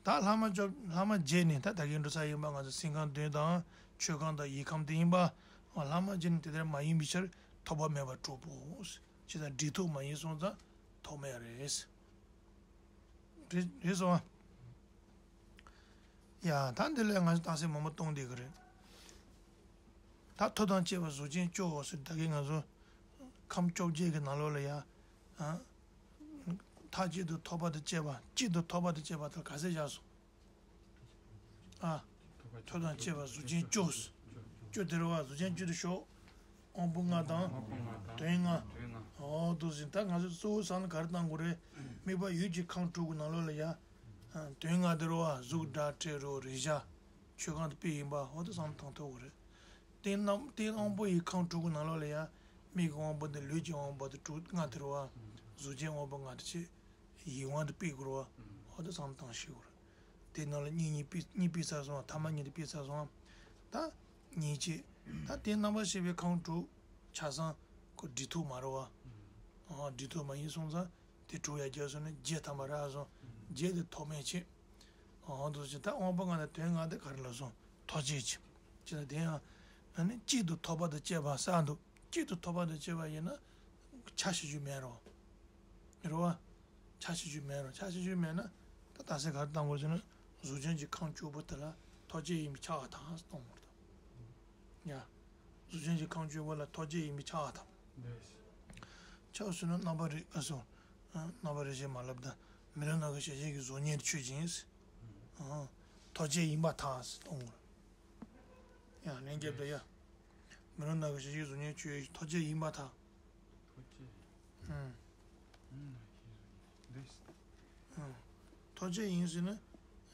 ད་ལྷག་མ་བཅོ་ལྷག་མ་བརྒྱད་ནི་ད་ད་གིན་འགྲོ་ས་ཡིན་པ། ང་ཚོ་སེམས་ཁམས་བདུན་དང་ཆོས་ཁམས་དང་ཡིད་ཁམས་དེ་ཡིན་པ། ལྷག་མ་བརྒྱད་ནི་དེ་ལྟར་མ་ཡིན་པའི་ཕྱིར་ཐོབ་པ་མེད་པར་གྲུབ་བོ། ཇི་ལྟར་སྒྲིབ་ཐོབ་མ་ཡིན་སོང་ཙང་ཐོབ་མེད་རེད། རེད་རེད་སོང་ཨ། ཡ་ད་འདི་ལས་ང་ཚོ་རྟགས་གསལ་མང་པོ་གཏོང་བསྡད་ཀྱི་རེད། ད་ཐོབ་དང་བཅས་པ་གཟུགས་ཅན་བཅུ་ཟེར་ད་གིན་ང་ཚོ་ཁམས་བཅོ་བརྒྱད་ཀྱི་ནང་ལོགས་ལ་ཡ། ཨ། མཐའ་གཅིག་ཏུ་ཐོབ་པ་དང་བཅས་པ། གཅིག་ཏུ་ཐོབ་པ་དང་བཅས་པ་དེ་ག་ཚད་བཞག་སོང་། ཨ། ཐོབ་དང་བཅས་པ་གཟུགས་ཅན་བཅུ། བཅུ་དེ་རེད་བ། གཟུགས་ཅན་བཅུ་དེ་ཤོག་དབང་པོ་ལྔ་དང་། དོན་ལྔ། འོ་འདུག་ཟིན། ད་ང་ཚོ་གཙོ་བོ་ས་ནི་ག་རེ་བཏང་དགོས་རེད། དམིགས་པ་ཡུལ་གྱི་ཁམས་དྲུག་གི་ནང་ལོགས་ལ་ཡ། དོན་ལྔ་དེ་རེད་བ། གཟུགས་སྒྲ་དྲི་རོ་རེག་བྱ། ཆོས་ཁམས་དེ་དཔེ་ཡིན་པ་འོ་དེ་བསམ་བཏང་ཐུབ་དགོས་རེད། དེ་རྣམས་དེ་དབང་པོ་ཡི་ཁམས་དྲུག་གི་ནང་ལོགས་ལ་ཡ། མིག་གི་དབང་པོ་དང་ལུས་ཀྱི་དབང་པོ་དེ་དྲུག་ལྔ་དེ་རེད་བ། གཟུགས་ཅན་དབང་པོ་ལྔ་དེ་ཆེ། ཡིད་དབང་དུ་སྤེལ་དགོས་རེད་བ། འོ་དེ་བསམ་བཏང་ཤེས་དགོས་རེད། དེ་ནང་ལ་གཉིས་གཉིས་སྤེལ་གཉིས་སྤེལ་ཚར་སོང་བ། ཐ་མ་གཉིས་དེ་སྤེལ་ཚར་སོང་བ། ད་གཉིས་བྱས། ད་དེ་རྣམ་པར་ཤེས་པའི་ཁམས་དྲུག་ཆ་ཚང་ཁོ་སྒྲིག་ཐུབ་མ་རེད་བ། ཨ་སྒྲིག་ཐུབ་མ་ཡིན་སོང་ཙང་དེ་དྲུག་ཡར་རྒྱབ་སོང་ན་བརྒྱད་ཐམ་པ་རག་སོང་། བརྒྱད་དེ་ཐོགས་མེད་བྱས། འོ་འདུག་ཅེ་ད་དབང་པོ་ལྔ་དང་དོན་ལྔ་དེ་ག་རེ་ལབ་སོང་། ཐོགས་བཅས་བྱས། ཅེ་ན་དེ་ཡང་ཨ་ནི་གཅིག་ཏུ་ཐོབ་པ་དང་བཅས་པ་ས་འདུག་གཅིག་ཏུ་ཐོབ་པ་དང་བཅས་པ་ཡིན་ན་ཆ་ཤས་ཅིག་མེད་རོ། རེད་བ། ཆ་ཤས་ཅིག་མེད་རོ། ཆ་ཤས་ཅིག་མེད་ན་ད་ད་སེ་ག་རེ་བཏང་དགོས་ཟེར་ན་གཟུགས་ཅན་གྱི་ཁམས་བཅུ་པོ་དེ་ལ་ཐོགས་བཅས་ཡིན་པས་ཁྱབ་པར་ཐལ་གཏོང་དགོས་རེད། ཡ། གཟུགས་ཅན་གྱི་ཁམས་བཅུ་པོ་ལ་ཐོགས་བཅས་ཡིན་པས་ཁྱབ་པར་ཐལ། ཁྱབ་ཟེར་ན་རྣམ་པར་རིག་ཨ་སོ། རྣམ་པར་རིག་བྱེད་མ་ལབ་ད། མེ་ལོང་ནང་གི་གཞལ་བྱའི་གཟུགས་བརྙན་ཆོས་ཅན། ཨ། ཐོགས་བཅས་ཡིན་པར་ཐལ་ཟེར་གཏོང་དགོས། ཡང་ལན་རྒྱབ་ད་ཡ། མེ་ལོང་ནང་གི་གཞལ་བྱའི་གཟུགས་བརྙན་ཆོས་ཐོགས་བཅས་ཡིན་པར་ཐལ། ཐོགས་བཅས། ཨང་། ཨང་། ཐོགས་བཅས་ཡིན་ཟེར་ན།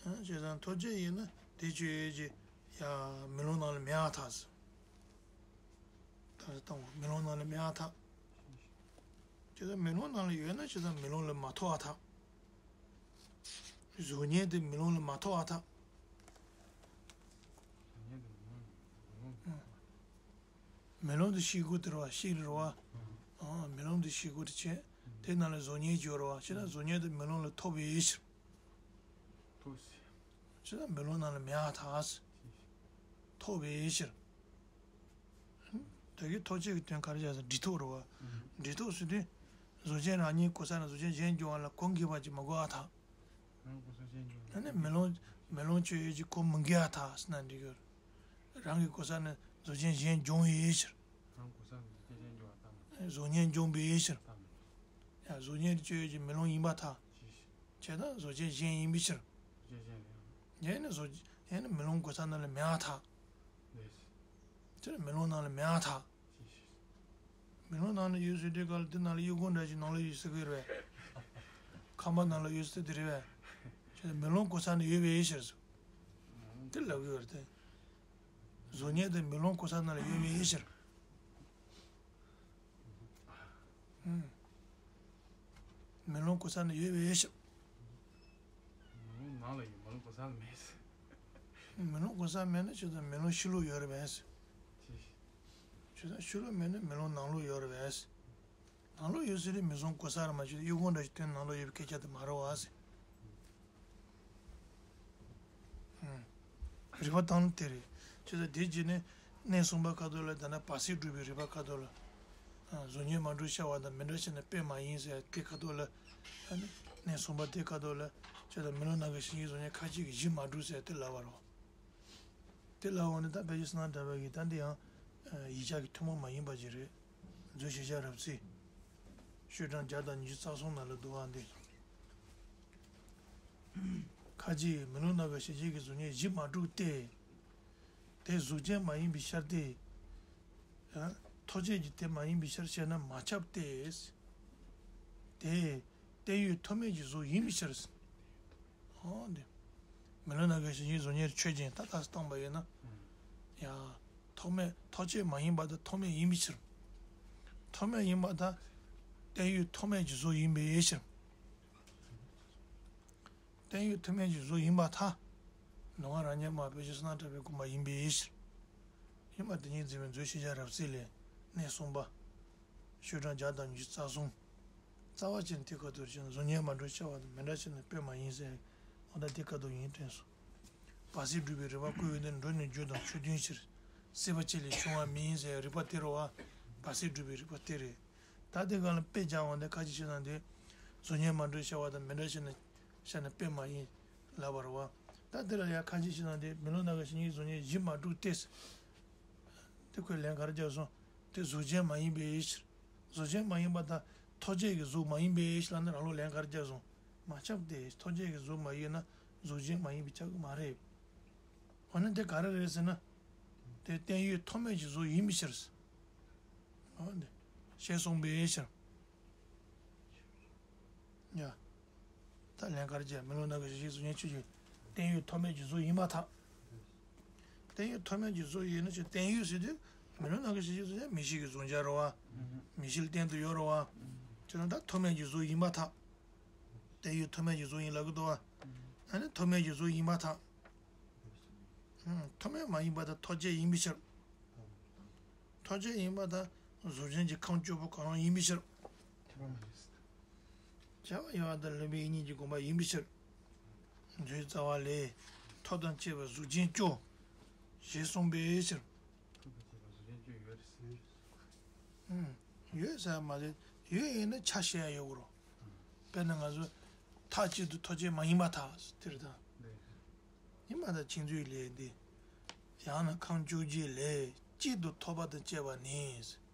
ཨང་། བྱས་ཙང་ཐོགས་བཅས་ཡིན་ན་དེ་ཆོས་ཅན། ཡ། མེ་ལོང་ནང་ལ་མེད་པར་ཐལ་ཟེར། ད་ལྟ་བ་མེ་ལོང་ནང་ལ་མེད་པར་ཐལ། ཇི་ལྟར་མེ་ལོང་ནང་ལ་ཡོད་ན་ཇི་ལྟར་མེ་ལོང་ལ་མ་ཐོགས་པར་ཐལ། གཟུགས་བརྙན་དེ་མེ་ལོང་ལ་མ་ཐོགས་པར་ཐལ། མེ་ལོང་དེ་ཤེལ་སྒོ་དེ་རེད་བ། ཤེལ་རེད་བ། ཨ། མེ་ལོང་དེ་ཤེལ་སྒོ་དེ་བྱས། དེ་ནང་ལ་གཟུགས་བརྙན་ཡོད་རེད་བ། ཇི་ལྟར་གཟུགས་བརྙན་དེ་མེ་ལོང་ལ་ཐོགས་པའི་ཕྱིར། ཐོགས་ཟེར། ཇི་ལྟར་མེ་ལོང་ནང་ལ་མེད་པར་ཐལ་ཟེར། ཐོགས་པའི་ཕྱིར། ད་གིན་ཐོགས་བཅས་ཀྱི་དོན་ག་རེ་བྱ་ཟེར་ན་སྒྲིག་ཐོགས་རེད་བ། སྒྲིག་ཐོགས་ཟེར་དུས། གཟུགས་ཅན་རང་ཉིད་གོ་ས་ནས་གཟུགས་ཅན་གཞན་འབྱུང་བ་ལ་གོ་འགལ་བ་ཅིག་མི་དགོས་པར་ཐལ། རང་གོ་ས་གཞན་འབྱུང་བ། ཨ་ནི་མེ་ལོང་མེ་ལོང་ཆོས་ཅན་གྱི་གོ་མི་འགལ་བར་ཐལ་ཟེར་ན་འགྲིག་གི་རེད། རང་གི་གོ་ས་ནས་གཟུགས་ཅན་གཞན་འབྱུང་བའི་ཕྱིར། རང་གོ་ས་ནས་གཟུགས་ཅན་གཞན་འབྱུང་བ་ལྟ་མི། གཟུགས་བརྙན་འབྱུང་བའི་ཕྱིར། ལྟ་མི། ཡང་གཟུགས་བརྙན་ཆོས་ཅན་མེ་ལོང་ཡིན་པར་ཐལ། ཇི་ལྟར་གཟུགས་ཅན་གཞན་ཡིན་པའི་ཕྱིར། གཟུགས་ཅན་གཞན་ཡང་། ཡང་ན་གཟུགས་ཡང་ན་མེ་ལོང་གོ་ས་ནང་ལ་མེད་པར་ཐལ། ལེས། དེ་ལ་མེ་ལོང་ནང་ལ་མེད་པར་ཐལ། ཅི་ཞིག་མེ་ལོང་ནང་ལ་ཡོད་ཟེར་དུས་ག་ལ་དེ་ནང་ལ་གཡུ་སྒོ་འདྲ་ཞིག་ནང་ལ་ཡོད་ཟེར་གི་རེད། ཁང་པ་ནང་ལ་ཡོད་ཟེར་དེ་རེད་བས། ཁྱེད་མེ་ལོང་གོ་ས་ནང་ཡོད་པའི་ཕྱིར་ཟེར། དེ་ལབ་གི་ཡོད་རེད་དེ། གཟུགས་བརྙན་དེ་མེ་ལོང་གོ་ས་ནང་ལ་ཡོད་པའི་ཕྱིར། ཨུམ། མེ་ལོང་གོ་ས་ནི་ཡོད་པའི་ཕྱིར། མེ་ལོང་ནང་ལ་ཡོད། མེ་ལོང་གོ་ས་ལ་མེད། མེ་ལོང་གོ་ས་མེད་ན་ཅི་ལྟར་མེ་ལོང་ཕྱི་ལོགས་ཡོད་རེད་པས། ཅི། ཅི་ལྟར་ཕྱི་ལོགས་མེད་ན་མེ་ལོང་ནང་ལོགས་ཡོད་རེད་པས། ནང་ལོགས་ཡོད་ཟེར་དུས་མེ་ལོང་གོ་ས་རེད་མ་གཏོགས་གཡུ་སྒོ་འདྲ་ཞིག་སྟོན་ནང་ལོགས་ཡོད་པའི་སྐད་ཆ་དེ་མ་རེད་པ་ཟེར། རིགས་པ་དང་དེ་རེད། ཅེས་དང་དེ་རྗེས་ནས་གནས་གསུམ་པ་ཁ་ཐོག་ལ་ད་ནི་བར་སྲིད་སྒྲུབ་པའི་རིགས་པ་ཁ་ཐོག་ལ། གཟུགས་བརྙན་མ་གྲུབ་ཤར་བ་དང་མི་འདྲ་ཕྱིར་ན་དཔེ་མ་ཡིན་ཟེར་དེ་ཁ་ཐོག་ལ། གནས་གསུམ་པ་དེ་ཁ་ཐོག་ལ་ཅེས་དང་མེ་ལོང་ནང་གི་གཞལ་བྱའི་གཟུགས་བརྙན་ཁ་ཅིག་གི་གཞི་མ་གྲུབ་ཟེར་དེ་ལབ་པ་རེད། དེ་ལ་འོང་ནས་ད་ཕལ་ཆེར་སྣང་གྲགས་པའི་གི་ད་འདི་ཡང་ཡིག་ཆ་གི་ཐུན་མོང་མ་ཡིན་པ་ཅིག་རེད། མཛོད་ཤེས་བྱ་རབ་རྩལ། ཤོག་གྲངས་བརྒྱ་དང་ཉི་ཤུ་རྩ་གསུམ་ནང་ལ་འདུག་པ་འདི། ཁ་ཅིག་མེ་ལོང་ནང་གི་གཞལ་བྱའི་གི་གཟུགས་བརྙན་གཞི་མ་གྲུབ་སྟེ། དེ་གཟུགས་ཅན་མ་ཡིན་པའི་ཕྱིར་ཏེ། ཡང་ཐོགས་བཅས་ཀྱི་དེ་མ་ཡིན་པའི་ཕྱིར་ཞེ་ན་མ་ཁྱབ་སྟེ། དེ། བརྟན་གཡོའི་ཐོགས་མེད་ཀྱི་གཟུགས་ཡིན་པའི་ཕྱིར། ཨོ་འདི། མེ་ལོང་ནང་གི་གཞལ་བྱའི་གཟུགས་བརྙན་ཆོས་ཅན་ད་ལྟ་སྟོན་པ་ཡིན་ན། ཡང་། ཐོགས་མེད་ཐོགས་བཅས་མ་ཡིན་པ་དང་ཐོགས་མེད་ཡིན་པའི་ཕྱིར། ཐོགས་མེད་ཡིན་པ་དང་། བརྟན་གཡོའི་ཐོགས་མེད་ཀྱི་གཟུགས་ཡིན་པའི་ཕྱིར། བརྟན་གཡོའི་ཐོགས་མེད་ཀྱི་གཟུགས་ཡིན་པར་ཐལ། ལུས་ངག་རང་རྐྱ་མ་བས་ཀྱི་སྣང་གྲགས་པའི་དགོངས་པ་ཡིན་པའི་ཕྱིར། ཡིན་པ་དེ་ཉིད་འཛིན་པའི་མཛོད་ཤེས་བྱ་རབ་རྩལ་ལས་གནས་གསུམ་པ། ཤོག་གྲངས་བརྒྱ་དང་ཉི་ཤུ་རྩ་གསུམ། རྩ་བ་ཅན་དེ་ཁ་ཐུག་ཅན་གཟུགས་བརྙན་མ་གྲུབ་ཤར་བ་དང་མི་འདྲ་ཕྱིར་ན་དཔེ་མ་ཡིན་ཟེར། འོ་ད་དེ་ཁ་ཐུག་ཡིན་དྲན་སོང་། བར་སྲིད་སྒྲུབ་པའི་རིགས་པ་བཀོད་ཡོད་དེ་འགྲོ་ནས་རྒྱུ་དང་ཆོས་མཐུན་ཕྱིར། སྲིད་པ་གཅིག་ལས་བྱུང་བ་མིན་ཟེར་རིགས་པ་དེ་རེད་བ། བར་སྲིད་སྒྲུབ་པའི་རིགས་པ་དེ་རེད། ད་དེ་ག་ལ་དཔེ་སྦྱར་འོང་དེ་ཁ་ཅིག་བྱས་ན་དེ། གཟུགས་བརྙན་མ་གྲུབ་ཤར་བ་དང་མི་འདྲ་ཕྱིར་ན། ཤར་ན་དཔེ་མ་ཡིན། ལབ་པ་རེད་བ། ད་དེ་ལ་ཡང་ཁ་ཅིག་བྱས་ན་དེ་མེ་ལོང་ནང་གི་གཞལ་བྱའི་གཟུགས་བརྙན་གཞི་མ་གྲུབ་སྟེ། དེ་ཁོས་ལན་ག་རེ་རྒྱབ་སོང་། དེ་གཟུགས་ཅན་མ་ཡིན་པའི་ཕྱིར། གཟུགས་ཅན་མ་ཡིན་པ་དང་ཐོགས་བཅས་ཀྱི་གཟུགས་མ་ཡིན་པའི་ཕྱིར་ལབ་ན་རང་ལུགས་ལན་ག་རེ་རྒྱབ་སོང་། མ་ཁྱབ་སྟེ་ཐོགས་བཅས་ཀྱི་གཟུགས་མ་ཡིན་ན་གཟུགས་ཅན་མ་ཡིན་པས་ཁྱབ་ཀྱི་མ་རེད། འོ་ན་དེ་ག་རེ་རེད་ཟེར་ན། དེ་བརྟན་གཡོའི་ཐོགས་མེད་ཀྱི་གཟུགས་ཡིན་པའི་ཕྱིར། འོ་འདི། ཞེས་གསུངས་པའི་ཕྱིར། ཡ། ད་ལན་ག་རེ་བྱས། མེ་ལོང་ནང་གི་གཞི་ཤེས་གཟུགས་ཅན་ཆོས་ཅན། བརྟན་གཡོའི་ཐོགས་མེད་ཀྱི་གཟུགས་ཡིན་པར་ཐལ། བརྟན་གཡོའི་ཐོགས་མེད་ཀྱི་གཟུགས་ཡིན་ན་ཅི། བརྟན་གཡོ་ཟེར་དུས་མེ་ལོང་ནང་གི་གཞི་ཤེས་གཟུགས་ཅན་མིག་ཤེས་ཀྱི་གཟུང་བྱ་རེད་བ། མིག་ཤེས་ལ་བརྟེན་དུ་ཡོད་རེད་བ། ཅེ་ན་ད་ཐོགས་མེད་ཀྱི་གཟུགས་ཡིན་པར་ཐལ། བརྟན་གཡོའི་ཐོགས་མེད་ཀྱི་གཟུགས་ཡིན་ལབ་ཀྱི་འདུག་བ། ཨ་ནི་ཐོགས་མེད་ཀྱི་གཟུགས་ཡིན་པར་ཐལ། ཐོགས་མེད་མ་ཡིན་པར་ཐལ། ཐོགས་བཅས་ཡིན་པའི་ཕྱིར། ཐོགས་བཅས་ཡིན་པར་ཐལ། གཟུགས་ཅན་གྱི་ཁམས་བཅུ་པོ་གང་རུང་ཡིན་པའི་ཕྱིར། བྱ་བ་ཡོད་པར་ཐལ། ལེན་པའི་ཡིད་གཉིས་ཀྱི་དགོངས་པ་ཡིན་པའི་ཕྱིར། མཛོད་རྩ་བ་ལས། ཐོགས་དང་བཅས་པའི་གཟུགས་ཅན་བཅུ། ཞེས་གསུངས་པའི་ཕྱིར། ཐོགས་དང་བཅས་པའི་གཟུགས་ཅན་བཅུ་ཡོད་རེད་ཟེར། ཡོད་ཟེར་མ་རེད། ཡོད་ཡིན་ན་ཆ་ཤས་ཡོད་དགོས་རེད། དཔེར་ན་ང་ཚོ་མཐའ་གཅིག་ཏུ་ཐོགས་བཅས་མ་ཡིན་པར་ཐལ་དེ་རེད་ད། ཡིན་པར་ཐལ། མཁྱེན་བརྩེའི་ལས་འདི། ཡང་ན་ཁམས་བཅོ་བརྒྱད་ལས་གཅིག་ཏུ་ཐོགས་པ་དང་བཅས་པ་ནི།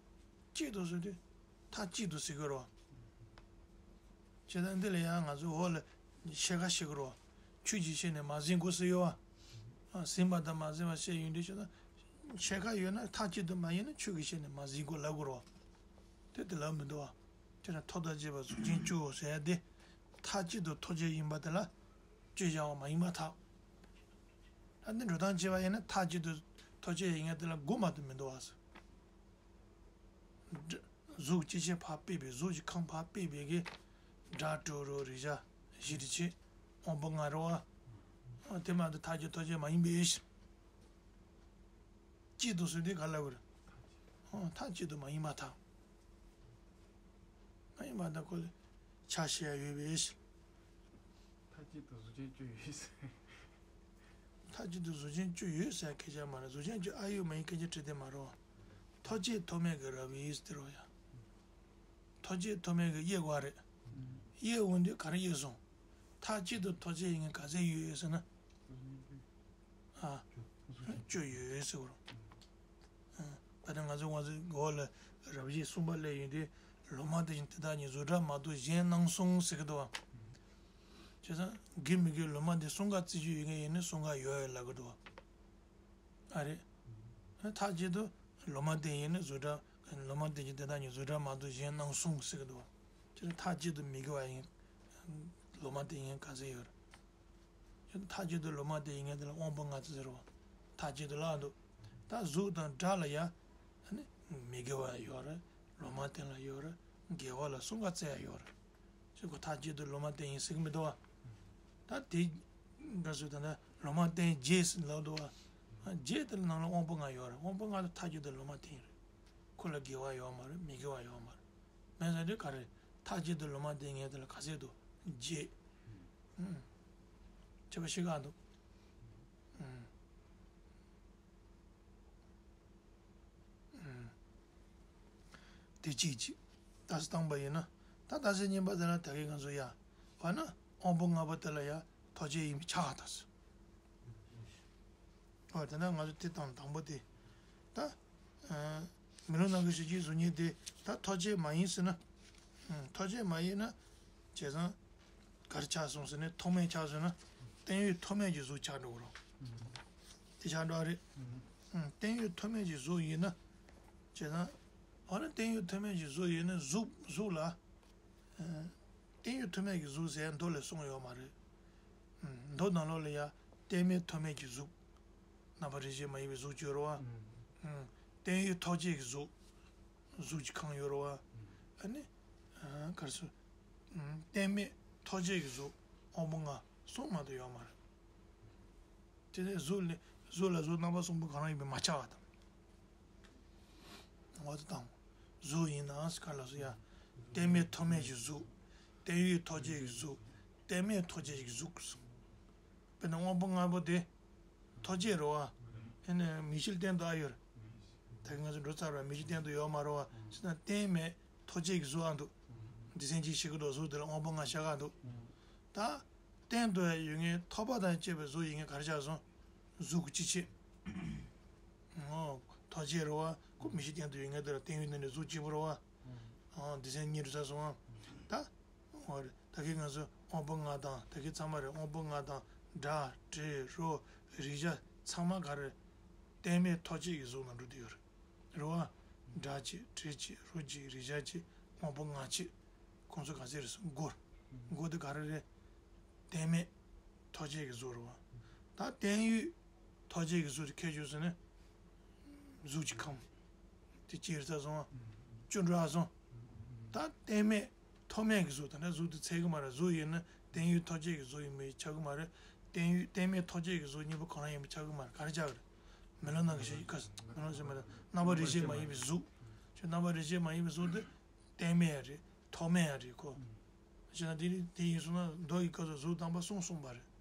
གཅིག་ཏུ་ཟེར་དུས་མཐའ་གཅིག་ཏུ་ཟེར་དགོས་རེད་བ། བྱས་ཙང་འདི་ལ་ཡང་ང་ཚོས་འོག་ལ་ཕྱེད་ཀ་བཤད་དགོས་རེད་བ། ཆོས་ཀྱི་ཤེས་ནས་མ་ཟིན་དགོས་ཟེར་ཡོད་བ། ཟིན་པ་དང་མ་ཟིན་པ་བཤད་ཡོང་དུས་བྱས་ཙང་། ཕྱེད་ཀ་ཡོད་ན་མཐའ་གཅིག་ཏུ་མ་ཡིན་ན་ཆོས་ཀྱི་ཤེས་ནས་མ་ཟིན་དགོས་ལབ་དགོས་རེད་བ། དེ་དེ་ལབ་མི་འདུག་བ། དེ་ནས་ཐོགས་དང་བཅས་པ་གཟུགས་ཅན་བཅུ་ཟེར་ཡ་དེ། མཐའ་གཅིག་ཏུ་ཐོགས་བཅས་ཡིན་པ་དེ་ལ་བཅས་བཞག་པ་མ་ཡིན་པར་ཐལ། ད་འདི་འགྲོ་སྟངས་བྱས་པ་ཡིན་ན་མཐའ་གཅིག་ཏུ་ཐོགས་བཅས་ཡིན་ཡ་དེ་ལ་དགོས་མ་གཏོགས་མི་འདུག་བ། གཟུགས་སྤྱི་ཕྱིར་ཕར་ཕུད་པའི། གཟུགས་ཀྱི་ཁམས་ཕར་ཕུད་པའི་གི་སྒྲ་དྲི་རོ་རེག་བྱ་བཞི་དེ་ཆོས་དབང་པོ་ལྔ་རེད་བ། དེ་མ་གཏོགས་མཐའ་གཅིག་ཐོགས་བཅས་མ་ཡིན་པའི་ཕྱིར། གཅིག་ཏུ་ཟེར་དུས་ག་ལ་བར། ཨོ་མཐའ་གཅིག་ཏུ་མ་ཡིན་པར་ཐལ། མ་ཡིན་པར་ཐལ། ཁོ་ལ་ཆ་ཤས་ཡོད་པའི་ཕྱིར། མཐའ་གཅིག་ཏུ་གཟུགས་ཅན་བཅུ་ཡོད་ཟེར། མཐའ་གཅིག་ཏུ་གཟུགས་ཅན་བཅུ་ཡོད་ཟེར་སྐད་ཆ་མ་རེད། གཟུགས་ཅན་བཅུ་ཨ་ཡོད་མ་ཡིན་སྐད་ཆ་དྲི་དེ་མ་རེད། ཐོགས་བཅས་ཐོགས་མེད་ཀྱི་རབ་དབྱེ་ཟེར་རོ་ཡ། ཐོགས་བཅས་ཐོགས་མེད་ཀྱི་དབྱེ་བ་རེད། དབྱེ་འོང་དུས་ག་རེ་དབྱེ་སོང་། མཐའ་གཅིག་ཏུ་ཐོགས་བཅས་ཡིན་མཁན་ག་ཚད་ཡོད་ཟེར་ན། ཨ། བཅུ་ཡོད་ཟེར་བ། ཨ། ད་ནི་ང་ཚོ་ང་ཚོའི་འོག་ལ་རབ་དབྱེ་གསུམ་པ་སླེབས་ཡོང་དུས་ལོ་མ་དེ་བཞིན་དེ་དག་ཉིད་གཟུགས་སྒྲ་མ་གཏོགས་གཞན་སྣང་གསུམ་ཟེར་གི་འདུག་བ། བྱས་ཙང་དགེ་མི་དགེ་ལོ་མ་དེ་གསུམ་ཀ་རྩི་རྒྱུ་ཡོད་མཁན་ཡིན་ན་གསུམ་ཀ་ཡོད་ལབ་གི་འདུག་བ། ཨ་རེད། མཐའ་གཅིག་ཏུ་ལོ་མ་དེ་ཡིན་ན་གཟུགས་སྒྲ། ལོ་མ་དེ་བཞིན་དེ་དག་ཉིད་གཟུགས་སྒྲ་མ་གཏོགས་གཞན་སྣང་གསུམ་ཟེར་གི་འདུག་བ། དེ་ནི་མཐའ་གཅིག་ཏུ་མི་དགེ་བ་ཡིན། ལོ་མ་དེ་ཡིན་ག་ཚད་ཡོད་རེད། མཐའ་གཅིག་ཏུ་ལོ་མ་དེ་ཡིན་མཁན་དེ་ལ་དབང་པོ་ལྔ་ཙམ་ཟེར་བ། མཐའ་གཅིག་ཏུ་ལབ་འདུག་ད་གཟུགས་དང་སྒྲ་ལ་ཡ། ཨ་ནི་མི་དགེ་བ་ཡོད་རེད། ལོ་མ་དེ་ལ་ཡོད་རེད། དགེ་བ་ལ་གསུམ་ཀ་བརྩི་ཡ་ཡོད་རེད། ཅེས་ཁོ་མཐའ་གཅིག་ཏུ་ལོ་མ་དེ་ཡིན་ཟེར་གི་མི་འདུག་བ། ད་དེ་འདྲ་སུ་ད་ནི་ལོ་མ་དེ་བརྒྱད་ཟེར་ལབ་འདུག་བ། བརྒྱད་དེ་ལ་ནང་ལ་དབང་པོ་ལྔ་ཡོད་རེད། དབང་པོ་ལྔ་དེ་མཐའ་གཅིག་ཏུ་ལོ་མ་དེ་ཡིན་རེད། ཁོ་ལ་དགེ་བ་ཡོད་མ་རེད། མི་དགེ་བ་ཡོད་མ་རེད། མེད་ཟེར་དུས་ག་རེ། མཐའ་གཅིག་ཏུ་ལོ་མ་དེ་ངས་དེ་ལ་ག་ཚད་འདུག་བརྒྱད། ཨུམ། བྱས་པ་ཤི་ག་འདུག་ཨུམ། ཨུམ། དེ་གཅིག་གཅིག་ད་སྟངས་པ་ཡིན་ན། ད་ད་ཟེར་གཉིས་པ་དེ་ལ་ད་གིན་ང་ཚོ་ཡ། བ་ན་དབང་པོ་ལྔ་པོ་དེ་ལ་ཡ་ཐོགས་བཅས་ཡིན་པའི་ཆ་ག་ད་ཟེར། ཨོ་དེ་ན་ང་ཚོ་དེ་དང་དང་པོ་དེ། ད། ཨ། མེ་ལོང་ནང་གི་གཞི་ཤེས་གཟུགས་ཅན་དེ་ད་ཐོགས་བཅས་མ་ཡིན་ཟེར་ན། ཨ། ཐོགས་བཅས་མ་ཡིན་ན། བྱས་ཙང་། ག་རེ་ཆགས་སོང་ཟེར་ན་ཐོགས་མེད་ཆགས་སོང་ན། བརྟན་གཡོའི་ཐོགས་མེད་ཀྱི་གཟུགས་ཆགས་འགྲོ་གི་རེད། དེ་ཆགས་འགྲོ་བ་རེད། ཨ། བརྟན་གཡོའི་ཐོགས་མེད་ཀྱི་གཟུགས་ཡིན་ན། བྱས་ཙང་། འོ་ན་བརྟན་གཡོའི་ཐོགས་མེད་ཀྱི་གཟུགས་ཡིན་ན་གཟུགས་གཟུགས་ལ། བརྟན་གཡོའི་ཐོགས་མེད་ཀྱི་གཟུགས་ཟེར་མདོ་ལ་གསུངས་ཡོད་མ་རེད། མདོ་ནང་ལོགས་ལ་ཡ་བརྟན་མེད་ཐོགས་མེད་ཀྱི་གཟུགས། རྣམ་པར་རིག་བྱེད་མ་ཡིན་པའི་གཟུགས་ཅིག་ཡོད་རེད་བ། བརྟན་གཡོའི་ཐོགས་བཅས་ཀྱི་གཟུགས། གཟུགས་ཀྱི་ཁམས་ཡོད་རེད་བ། ཨ་ནི། ག་རེ་ཟེར། བརྟན་མེད་ཐོགས་བཅས་ཀྱི་གཟུགས། དབང་པོ་ལྔ་གསུམ་མ་གཏོགས་ཡོད་མ་རེད། དེ་ནས་གཟུགས་ལ་གཟུགས་ལ་གཟུགས་རྣམ་པ་གསུམ་པོ་གང་རུང་ཡིན་པས་མ་ཁྱབ་པ་དང་། འོ་དེ་དང་། གཟུགས་ཡིན་ན་ག་ལ་སོ་ཡ། བརྟན་མེད་ཐོགས་མེད་ཀྱི་གཟུགས། བརྟན་གཡོའི་ཐོགས་བཅས་ཀྱི་གཟུགས། བརྟན་མེད་ཐོགས་བཅས་ཀྱི་གཟུགས། དཔེར་ན་དབང་པོ་ལྔ་པོ་དེ། ཐོགས་བཅས་རེད་བ། ཨ་ནི་མིག་ཤེས་ལ་བརྟེན་དུ་ཨ་ཡོད་རེད། ད་གིན་ང་ཚོ་འགྲོ་ཚར་བ་མིག་ཤེས་ལ་བརྟེན་དུ་ཡོད་མ་རེད་བ། ཟེར་ན་བརྟན་མེད་ཐོགས་བཅས་ཀྱི་གཟུགས་ཨ་འདུག་སྡེ་ཚན་གཅིག་ཤེས་ཀྱི་འདུག་གཟུགས་དེ་ལ་དབང་པོ་ལྔ་ཤར་ག་འདུག་ད། བརྟན་དུ་ཡོད་མཁན་ཐོགས་པ་དང་བཅས་པའི་གཟུགས་ཡིན་མཁན་ག་རེ་ཆགས་སོང་། གཟུགས་ཀྱི་སྤྱི་ཕྱིར། ཨོ། ཐོགས་བཅས་རེད་བ། ཁོ་མིག་ཤེས་ལ་བརྟེན་དུ་ཡོད་མཁན་དེ་ལ་བརྟན་གཡོའི་ནང་ནས་གཟུགས་གཅིག་པུ་རེད་བ། ཨོ། སྡེ་ཚན་གཉིས་རུ་ཚར་སོང་ཨ། ད། འོ་རེད། ད་གིན་ང་ཚོ་དབང་པོ་ལྔ་དང་ད་གིན་ཚང་མ་རེད། དབང་པོ་ལྔ་དང་སྒྲ་དྲི་རོ་རེག་བྱ་ ཚང་མ་ག་རེ། གཏན་མེད་ཐོགས་བཅས་ཀྱི་གཟུགས་ནང་འགྲོ་དུ་ཡོད་རེད། རེད་བ། སྒྲ་གཅིག་དྲི་གཅིག་རོ་གཅིག་རེག་བྱ་གཅིག་དབང་པོ་ལྔ་གཅིག་ཁོང་ཚོ་ག་ཚད་རེད་སོང་མགོ། མགོ་དེ་ག་རེ་རེད། གཏན་མེད་ཐོགས་བཅས་ཀྱི་གཟུགས་རེད་བ། ད་གཏན་ཡུལ་ཐོགས་བཅས་ཀྱི་གཟུགས་དེ་ཁྱད་ཆོས་ཟེར་ན། གཟུགས་ཀྱི་ཁམས། དེ་ཅི་རེད་ཚར་སོང་བ། བཅུ་འགྲོ་ཨ་སོང་། ད་གཏན་མེད་ཐོགས་མེད་ཀྱི་གཟུགས་དང་འདྲ་གཟུགས་དེ་ཚད་ཀྱི་མ་རེད། གཟུགས་ཡིན་ན་གཏན་ཡུལ་ཐོགས་བཅས་ཀྱི་གཟུགས་ཡིན་པས་ཁྱབ་ཀྱི་མ་རེད། གཏན་ཡུལ་གཏན་མེད་ཐོགས་བཅས་ཀྱི་གཟུགས་གཉིས་པོ་གང་རང་ཡིན་པས་ཁྱབ་ཀྱི་མ་རེད། ག་རེ་ཆགས་ཀྱི་རེད། མེ་ལོང་ནང་གི་ཤེས་ཀ་མེ་ལོང་ཟེར་མ་རེད། རྣམ་པ་རིག་བྱེད་མ་ཡིན་པའི་གཟུགས། ཁྱོད་རྣམ་པ་རིག་བྱེད་མ་ཡིན་པའི་གཟུགས་དེ་གཏན་མེད་ཡང་རེད། ཐོགས་མེད་ཡང་རེད་ཁོ། ཞེ་ན་དེ་ནི་དེ་ཡིན་སོང་ན་མདོ་ཡི་སྐབས་སུ་གཟུགས་དང་པོ་གསུམ་གསུངས་པ་རེད།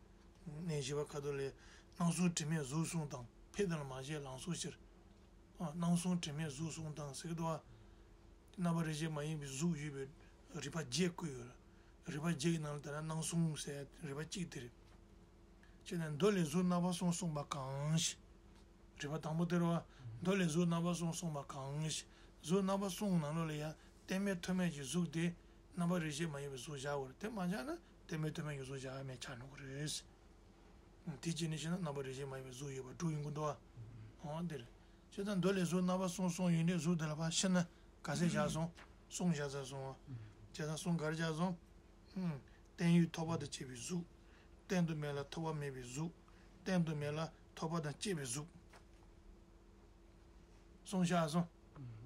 གནས་བཞི་པ་ཁ་ཐོག་ལས། སྣང་གསུམ་དྲི་མེད་གཟུགས་གསུམ་དང་། ཕན་དང་མ་བྱས་ལང་ཚོའི་ཕྱིར། ཨ། སྣང་གསུམ་དྲི་མེད་གཟུགས་གསུམ་དང་ཟེར་གི་འདུག་ཨ། རྣམ་པ་རིག་བྱེད་མ་ཡིན་པའི་གཟུགས་ཡོད་པའི་རིག་པ་བརྒྱད་བཀོད་ཡོད་རེད། རིག་པ་བརྒྱད་ཀྱི་ནང་ལ་ད་ལྟ་སྣང་གསུམ་ཟེར་རིག་པ་གཅིག་དེ་རེད། ཅེས་ནས་མདོ་ལས་གཟུགས་རྣམ་པ་གསུམ་གསུངས་པ་གང་ཞིག་རིག་པ་དང་པོ་དེ་རེད་བ། མདོ་ལས་གཟུགས་རྣམ་པ་གསུམ་གསུངས་པ་གང་ཞིག་གཟུགས་རྣམ་པ་གསུམ་ནང་ལོགས་ལ་ཡང་གཏན་མེད་ཐོགས་མེད་ཀྱི་གཟུགས་དེ་རྣམ་པ་རིག་བྱེད་མ་ཡིན་པའི་གཟུགས་བཞག་པ་རེད། དེ་མ་བཞག་ན་གཏན་མེད་ཐོགས་མེད་ཀྱི་གཟུགས་བཞག་ཡ་མེད་ཆགས་འགྲོ་གི་རེད། དེ་བྱས་ནས་བཤད་ན་རྣམ་པ་རིག་བྱེད་མ་ཡིན་པའི་གཟུགས་ཡོད་པ་དྲུག་ཡིན་དགོས་འདུག་བ། འོ་འདིར། བྱས་ཙང་མདོ་ལས་གཟུགས་རྣམ་པ་གསུམ་གསུངས་ཡོད་དུས་གཟུགས་དེ་ལ་ཕར་ཕྱིན་ན་ག་ཚད་བཞག་སོང་། གསུམ་བཞག་ཚར་སོང་བ། བྱས་ཙང་གསུམ་ག་རེ་བཞག་སོང་། ཨུམ། བརྟན་གཡོའི་ཐོགས་པ་དང་བཅས་པའི་གཟུགས། བརྟན་དུ་མེད་ལ་ཐོགས་པ་མེད་པའི་གཟུགས། བརྟན་དུ་མེད་ལ་ཐོགས་པ་དང་བཅས་པའི་གཟུགས། གསུམ་བཞག་སོང་།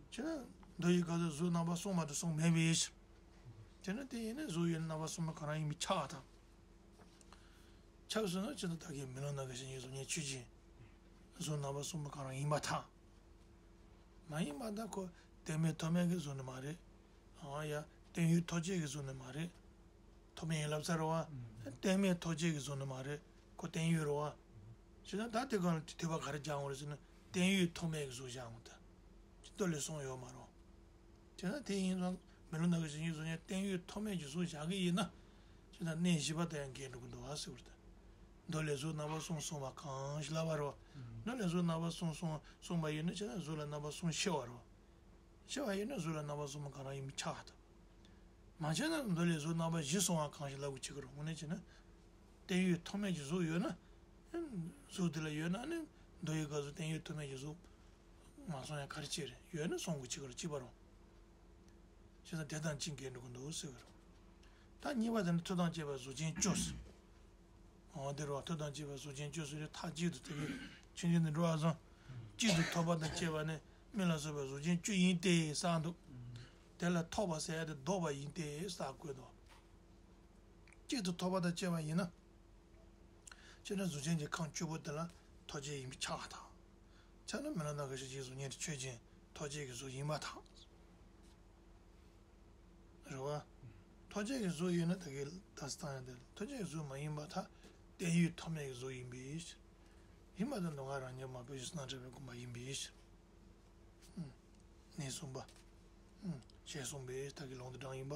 བྱས་ན་མདོ་ཡི་སྐབས་སུ་གཟུགས་རྣམ་པ་གསུམ་མ་གཏོགས་གསུམ་མེད་པའི་ཕྱིར། དེ་ནི་དེ་ཡིན་ན་གཟུགས་ཡོད་ན་རྣམ་པ་གསུམ་པོ་གང་རང་ཡིན་པས་ཁྱབ་པར་ཐལ། ཁྱབ་སོང་ན་ཅི་ལྟར་བདག་གིས་མེ་ལོང་ནང་གི་བཤེས་གཉེན་གཟུགས་བརྙན་ཆོས་ཅན། གཟུགས་རྣམ་པ་གསུམ་པོ་གང་རང་ཡིན་པར་ཐལ། མ་ཡིན་པར་ཐལ་ཁོ་གཏན་མེད་ཐོགས་མེད་ཀྱི་གཟུགས་ནི་མ་རེད། ཨང་ཡ། བརྟན་གཡོའི་ཐོགས་བཅས་ཀྱི་གཟུགས་ནི་མ་རེད། ཐོགས་མེད་ཡིན་ལབ་ཚར་བ། གཏན་མེད་ཐོགས་བཅས་ཀྱི་གཟུགས་ནི་མ་རེད། ཁོ་བརྟན་གཡོ་རེད་བ། ཞེ་ན་ད་དེ་གང་ལ་དེ་བ་ག་རེ་སྦྱང་བ་རེད་ཟེར་ན་བརྟན་གཡོའི་ཐོགས་མེད་ཀྱི་གཟུགས་སྦྱང་བ་ད། ཅི་མདོ་ལས་གསུངས་ཡོད་མ་རེད། དེ་ན་དེ་ཡིན་ཙང་མེ་ལོང་ནང་གི་བཤེས་གཉེན་གཟུགས་བརྙན་བརྟན་གཡོའི་ཐོགས་མེད་ཀྱི་གཟུགས་བཞག་གི་ཡིན་ན། ཅི་ན་གནས་བཞི་པ་དང་ཡང་འགལ་འགྲོ་གི་འདུག་བ་ཟེར་བ་རེད། མདོ་ལས་གཟུགས་རྣམ་པ་གསུམ་གསུངས་པ་གང་ཞིག་ལབ་པ་རེད་བ། མདོ་ལས་གཟུགས་རྣམ་པ་གསུམ་གསུངས་གསུངས་པ་ཡིན་ན་ཅི་ན་གཟུགས་ལ་རྣམ་པ་གསུམ་ཤེས་པ་རེད་བ། ཤེས་པ་ཡིན་ན་གཟུགས་ལ་རྣམ་པ་གསུམ་པོ་གང་རང་ཡིན་པས་ཁྱབ་པར་ཐལ། མ་ཤེས་ན་མདོ་ལས་གཟུགས་རྣམ་པ་བཞི་གསུངས་པ་གང་ཞིག་ལབ་དགོས་བྱེད་ཀྱི་རེད། དངོས་གནས་བྱས་ན། བརྟན་གཡོའི་ཐོགས་མེད་ཀྱི་གཟུགས་ཡོད་ན། གཟུགས་དེ་ལ་ཡོད་ན་ནི་མདོ་ཡི་སྐབས་སུ་བརྟན་གཡོའི་ཐོགས་མེད་ཀྱི་གཟུགས་མ་གསུངས་ཡང་ག་རེ་བྱས་རེད། ཡོད་ན་གསུང་དགོས་བྱེད་ཀྱི་རེད། གཅིག་པ་རེད། བྱས་ཙང་དེ་དང་གཅིག་འགལ་འགྲོ་གི་འདུག་ཟེར་བ་རེད། ད་གཉིས་པ་དེ་ནི་ཐོས་དང་བཅས་པ་གཟུགས་ཅན་བཅུ་ཟེར། འོ་དེ་རུ་ཐོས་དང་བཅས་པ་གཟུགས་ཅན་བཅུ་ཟེར་ཏེ་མཐའ་གཅིག་ཏུ་དེ་གའི་ཆོས་འབྱུང་དུ་འགྲོ་བ་བཟང་། གཅིག་ཏུ་ཐོས་པ་དང་བཅས་པ་ནི་མི་ལ་སོགས་པ་གཟུགས་ཅན་བཅུ་ཡིན་ཏེ་ཟེར་འདུག་དེ་ལ་ཐོས་པ་ཟེར་ཡ་དེ་ལྡོག་པ་ཡིན་ཏེ་ཟེར་བཀོད་འདུག་གཅིག་ཏུ་ཐོས་པ་དང་བཅས་པ་ཡིན་ན། ཕྱིར་ན་གཟུགས་ཅན་གྱི་ཁམས་བཅུ་པོ་དེ་ལ་ཐོགས་བཅས་ཡིན་པས་ཁྱབ་པར་ཐལ། ཁྱབ་ན་མི་ལ་ནང་གི་བཤེས་གཉེན་གཟུགས་བརྙན་དེ་ཆོས་ཅན་ཐོགས་བཅས་ཀྱི་གཟུགས་ཡིན་པར་ཐལ། རེད་བ། ཐོགས་བཅས་ཀྱི་གཟུགས་ཡོད་ན་ད་གིན་ད་སྟངས་ཡང་དེ་ཐོགས་བཅས་ཀྱི་གཟུགས་མ་ཡིན་པར་ཐལ། བརྟན་གཡོའི་ཐོགས་མེད་ཀྱི་གཟུགས་ཡིན་པའི་ཕྱིར། ཡིན་པར་ཐལ། མདོ་སྔགས་རང་རྒྱལ་མར་པའི་གཞུང་སྣང་བྲལ་བའི་དགོངས་པ་ཡིན་པའི་ཕྱིར། གནས་གསུམ་པ། ཞེས་གསུངས་པས་ད་གིན་ལུང་དེ་དྲངས་ཡིན་པ།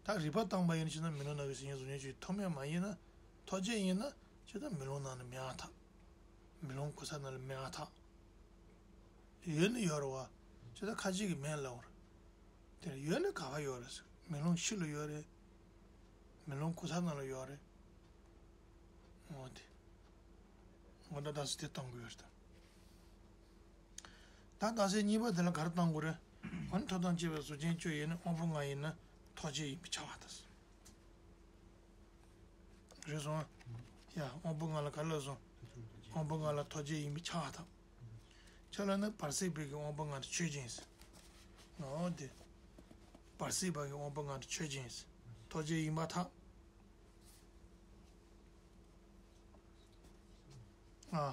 ད་རིགས་པ་བཏང་པ་ཡིན་ཕྱིར་ན་མེ་ལོང་ནང་གི་བཤེས་གཉེན་གཟུགས་བརྙན་ཆོས་ཐོགས་མེད་མ་ཡིན་ན། ཐོགས་བཅས་ཡིན་ན་ཕྱིར་ན་མེ་ལོང་ནང་ནས་མེད་པར་ཐལ། མེ་ལོང་གོ་ས་ནང་ལ་མེད་པར་ཐལ། ཡོད་ནི་ཡོད་རེད་བ། ཕྱིར་ན་ཁ་ཅིག་གིས་མེད་ལབ་པ་རེད། དེ་ཡོད་ནི་ག་པར་ཡོད་རེད་ཟེར། མེ་ལོང་ཕྱི་ལ་ཡོད་རེད། མེ་ལོང་གོ་ས་ནང་ལ་ཡོད་རེད། འོ་དེ། འོ་ད་ད་སེ་དེ་གཏོང་དགོས་རེད་ད། ད་ད་སེ་གཉིས་པ་དེ་ལ་ག་རེ་གཏོང་དགོས་རེད། འོ་ན་ཐོས་དང་བཅས་པའི་གཟུགས་ཅན་བཅུ་ཡིན་ན་དབང་པོ་ལྔ་ཡིན་ན་ཐོགས་བཅས་ཡིན་པས་ཁྱབ་པར་ཐལ། རེད་སོང་ཨ། ཡ་དབང་པོ་ལྔ་ལ་ག་རེ་ལབ་སོང་། དབང་པོ་ལྔ་ལ་ཐོགས་བཅས་ཡིན་པས་ཁྱབ་པར་ཐལ། ཁྱབ་ལ་ན་བར་སྲིད་པའི་གི་དབང་པོ་ལྔ་དེ་ཆོས་ཅན་ཟེར། འོ་དེ། བར་སྲིད་པ་གི་དབང་པོ་ལྔ་དེ་ཆོས་ཅན་ཟེར། ཐོགས་བཅས་ཡིན་པར་ཐལ། ཨ།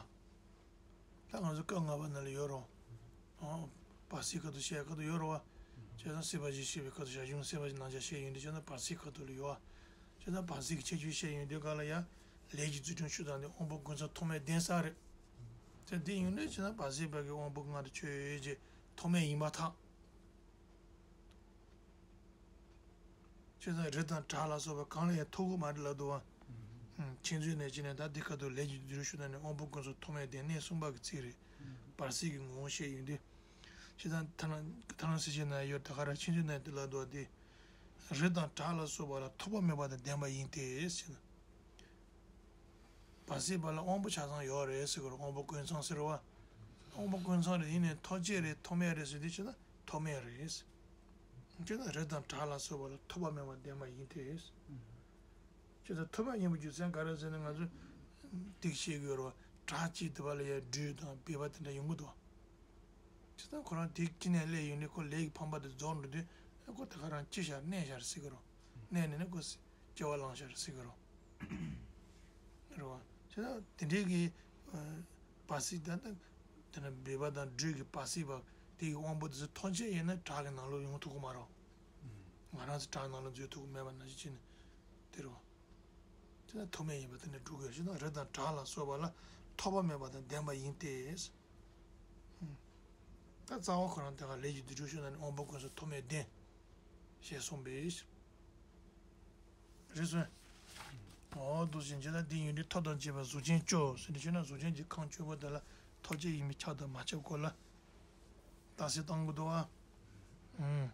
ད་ང་ཚོ་སྐབས་ལྔ་པ་ནང་ལ་ཡོད་རེད། ཨ། བར་སྲིད་ཁ་ཐུག་བཤད་ཁ་ཐུག་ཡོད་རེད་བ། བྱས་ཙང་སྲིད་པ་བཞི་བཤད་པའི་ཁ་ཐུག་བྱ་བྱུང་སྲིད་པ་བཞི་ནང་བཞིན་བཤད་ཡོང་དུས་བྱས་ན་བར་སྲིད་ཁ་ཐུག་ལ་ཡོད་བ། བྱས་ཙང་བར་སྲིད་ཀྱི་ཁྱད་ཆོས་བཤད་ཡོང་དུས་ག་ལ་ཡ། ལས་ཀྱི་རྫུ་འཕྲུལ་ཤུགས་དང་ནི་དབང་པོ་ཀུན་རྫོབ་ཐོགས་མེད་བདེན་ས་རེད། བྱས་ཙང་འདི་ཡོང་དུས་བྱས་ན་བར་སྲིད་པ་གི་དབང་པོ་ལྔ་དེ་ཆོས་ཅན་ཐོགས་མེད་ཡིན་པར་ཐལ། བྱས་ཙང་རི་དང་བྲག་ལ་སོགས་པ་གང་ལ་ཡང་ཐོགས་ཀྱི་མ་རེད་ལབ་འདུག་བ། ཕྱིས་འཛིན་ནས་ཅི་ནས་ད་འདི་ཁ་ཐུག་ལས་ཀྱི་རྫུ་འཕྲུལ་ཤུགས་དང་ནི་དབང་པོ་ཀུན་རྫོབ་ཐོགས་མེད་བདེན་གནས་གསུམ་པ་གི་ཚིག་རེད། བར་སྲིད་ཀྱི་ངོ་བོ་བཤད་ཡོང་དུས། བྱས་ཙང་ཐ་ན་ཐ་ན་སྲིད་ཞིའི་ནང་ཡོད་ད་ག་རང་ཕྱིས་འཛིན་ནས་འདི་ལབ་འདུག་བ་འདི། རི་དང་བྲག་ལ་སོགས་པ་ལ་ཐོགས་པ་མེད་པ་དང་ལྡན་པ་ཡིན་ཏེ་ཟེར་ན། བ་སྲིད་པ་ལ་དབང་པོ་ཆ་ཚང་ཡོད་རེད་ཟེར་གི་རེད། དབང་པོ་ཀུན་ཚང་ཟེར་བ། དབང་པོ་ཀུན་ཚང་རེད། ཡིན་ནའི་ཐོབ་བྱེད་རེད། ཐོབ་མེད་རེད་ཟེར་དུས་ཅི་ན་ཐོབ་མེད་རེད། ཅི་ན་རི་དང་བྲག་ལ་སོགས་པ་ལ་ཐོབ་པ་མེད་པར་ལྡན་པ་ཡིན་ཏེ། ཅི་ད་ཐོབ་པ་ཡིན་པའི་རྒྱུ་མཚན་ག་རེ་ཟེར་ན། ང་ཚོས་འདི་ཤེས་དགོས་རེད་བ། བྲག་གཅིག་དེ་བ་ལ་ཡ་སྦྲུལ་དང་སྦལ་པ་དེ་འདྲ་ཡོང་གི་འདུག་བ། ཅི་ད་ཁོ་རང་དེ་ཅི་ནས་སླེབས་ཡོང་ནས་ཁོ་ལས་ཀྱི་ཕམ་པ་དེ་རྫོགས་འགྲོ་དུས་ཁོ་དེ་ག་རང་ཅི་ཤར་གནས་ཤར་ཟེར་གི་རེད། གནས་ནས་ནི་ཁོ་སྐྱེ་བ་བླངས་ཤར་ཟེར་གི་རེད། རེད་བ། བྱས་ཙང་དེ་འདྲའི་གི་བ་སྲིད་དང་དེ་ནས་སྦལ་པ་དང་སྦྲུལ་གྱི་བ་སྲིད་པ་དེ་གི་དབང་པོ་དེ་ཚོ་ཐོབ་བྱེད་ཡིན་ན་བྲག་གི་ནང་ལོགས་ཡོང་ཐུབ་ཀྱི་མ་རེད། ང་རང་ཚོ་བྲག་ནང་ལ་འཛུལ་ཐུབ་ཀྱི་མེད་པ་ནང་བཞིན་བྱས་ནས་དེ་རེད་བ། དེ་ལ་ཐོབ་མེད་ཡིན་པ་དེ་ནས་སྒྲུབ་དགོས་ཞེ་ན། རི་དང་བྲག་ལ་སོགས་པ་ལ་ཐོབ་པ་མེད་པ་དང་ལྡན་པ་ཡིན་ཏེ། ད་རྩ་བ་ཁོ་རང་དེ་ག་ལས་ཀྱི་དུས་སྒྲུབ་ཤོད་ན་ནི་དབང་པོ་ཀུན་སོགས་ཐོབ་མེད་ལྡན། ཞེས་གསུངས་པས། རེད་སོང་། འོ་འདུག་ཅིང་ཇི་ལྟར་འདི་ཡོད་འདི་ཐོབ་དང་བཅས་པ་གཟུགས་ཅན་བཅུ་ཟེར་ནས་བྱས་ན། གཟུགས་ཅན་གྱི་ཁམས་བཅུ་པོ་དེ་ལ་ཐོབ་བྱེད་ཡིན་པས་ཁྱབ་དང་མ་ཁྱབ་སྐོར་ལ་རྟགས་གསལ་བཏང་དགོས་འདུག་བ། ཨུམ།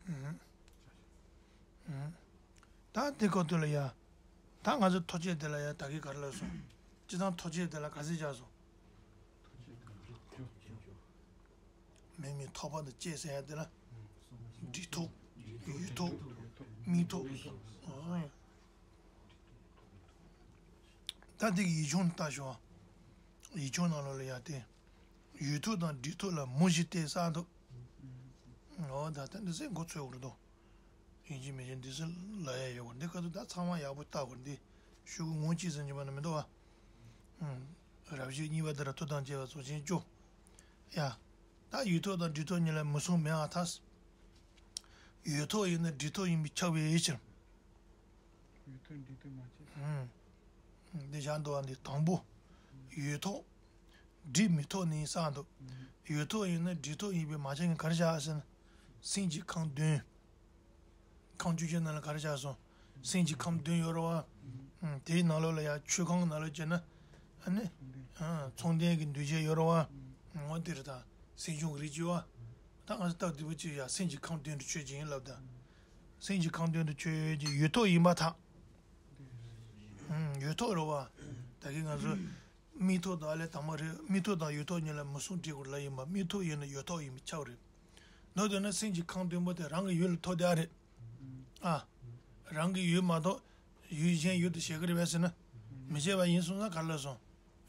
ཨུམ། ཨུམ། ད་འདི་སྐོར་དུ་ལ་ཡ། ད་ང་ཚོ་ཐོབ་བྱེད་དེ་ལ་ཡ་ད་གིན་ག་རེ་ལབ་སོང་། སྤྱིར་བཏང་ཐོབ་བྱེད་དེ་ལ་ག་ཚོད་བཞག་སོང་། མིང་མིང་ཐོབ་པ་དང་བཅས་ཟེར་ཡ་དེ་ལ། འབྲས་ཐོབ། ཡུལ་ཐོབ། མིང་ཐོབ། ཨོ། ད་འདི་གི་ཡིག་ཆུང་ལྟ་ཞོག་ཡིག་ཆུང་ནང་ལོགས་ལ་ཡ་དེ། ཡུལ་ཐོབ་དང་འབྲས་ཐོབ་ལ་མུ་བཞི་སྟེ་གསུངས་འདུག་ཨོ་ད་ད་འདི་ཚོ་མགོ་ཚོས་འགྲོ་འདུག་ཡིན་གཅིག་མིན་གཅིག་འདི་ཚོ་ལབ་ཡ་ཡོད་པ་འདི་ག་ཚོད་ད་ཚང་མ་ཡག་པོ་ལྟ་དགོས། འདི་ཤོག་གུ་ངོ་གཅིག་ཙམ་གྱི་བར་ན་མི་འདུག་བ། ཨུམ། རབ་བྱེད་གཉིས་པ་དེ་ལ་ཐོབ་དང་བཅས་པ་གཟུགས་ཅན་བཅུ། ཡ། ད་ཡུལ་ཐོབ་དང་འབྲས་ཐོབ་གཉིས་ལ་མུ་གསུམ་མེད་པར་ཐལ། ཡུལ་ཐོབ་ཡིན་ན་འབྲས་ཐོབ་ཡིན་པས་ཁྱབ་པའི་ཕྱིར། ཡུལ་ཐོབ་འབྲས་ཐོབ་མ་ཁྱབ། ཨུམ། འདི་བཞག་འདུག་བ། འདི་དང་པོ། ཡུལ་ཐོབ། འབྲས་མི་ཐོབ་ནི་གསུངས་འདུག་ཡུལ་ཐོབ་ཡིན་ན་འབྲས་ཐོབ་ཡིན་པས་མ་ཁྱབ་ནི་ག་རེ་བཞག་ཟེར་ན། སེམས་ཀྱི་ཁམས་བདུན། ཁམས་བཅུ་བཞི་ནང་ལ་ག་རེ་བཞག་སོང་། སེམས་ཀྱི་ཁམས་བདུན་ཡོད་རེད་བ། ཨུམ། དེའི་ནང་ལོགས་ལ་ཡང་ཆོས་ཁམས་ནང་ལོགས་བྱས་ན། ཨ་ནི། ཨ། ཚོང་ལྡན་གྱི་འདུ་བྱེད་ཡོད་རེད་བ། འོ་དེ་རེད་ད། སེམས་བྱུང་གི་རིགས་ཀྱི་བ། ད་ང་ཚོ་སྟབས་བདེ་པོ་ཅིག་ཡ་སེམས་ཀྱི་ཁམས་བདུན་དུ་ཆོས་ཅན་ལབ་ད། སེམས་ཀྱི་ཁམས་བདུན་དུ་ཆོས་ཀྱི་ཡུལ་ཐོབ་ཡིན་པར་ཐལ། ཨུམ། ཡུལ་ཐོབ་རེད་བ། ད་གིན་ང་ཚོ། མིག་ཐོབ་དང་ཨ་ལས་དང་པོ་རེད། མིག་ཐོབ་དང་ཡུལ་ཐོབ་གཉིས་ལ་མུ་གསུམ་འབྲི་དགོས་ལབ་ཡིན་པ། མིག་ཐོབ་ཡིན་ན་ཡུལ་ཐོབ་ཡིན་པས་ཁྱབ་རེད། མདོར་བསྡུས་ན་སེམས་ཀྱི་ཁམས་བདུན་པོ་དེ་རང་གི་ཡུལ་ལ་ཐོབ་བསྡད་རེད། ཨ། རང་གི་ཡུལ་མ་གཏོགས་ཡུལ་གཞན་ཡུལ་དུ་བྱེད་ཀྱི་རེད་པས་ཟེར་ན། མི་བྱེད་པ་ཡིན་སོང་ཙང་ག་རེ་ལབ་སོང་།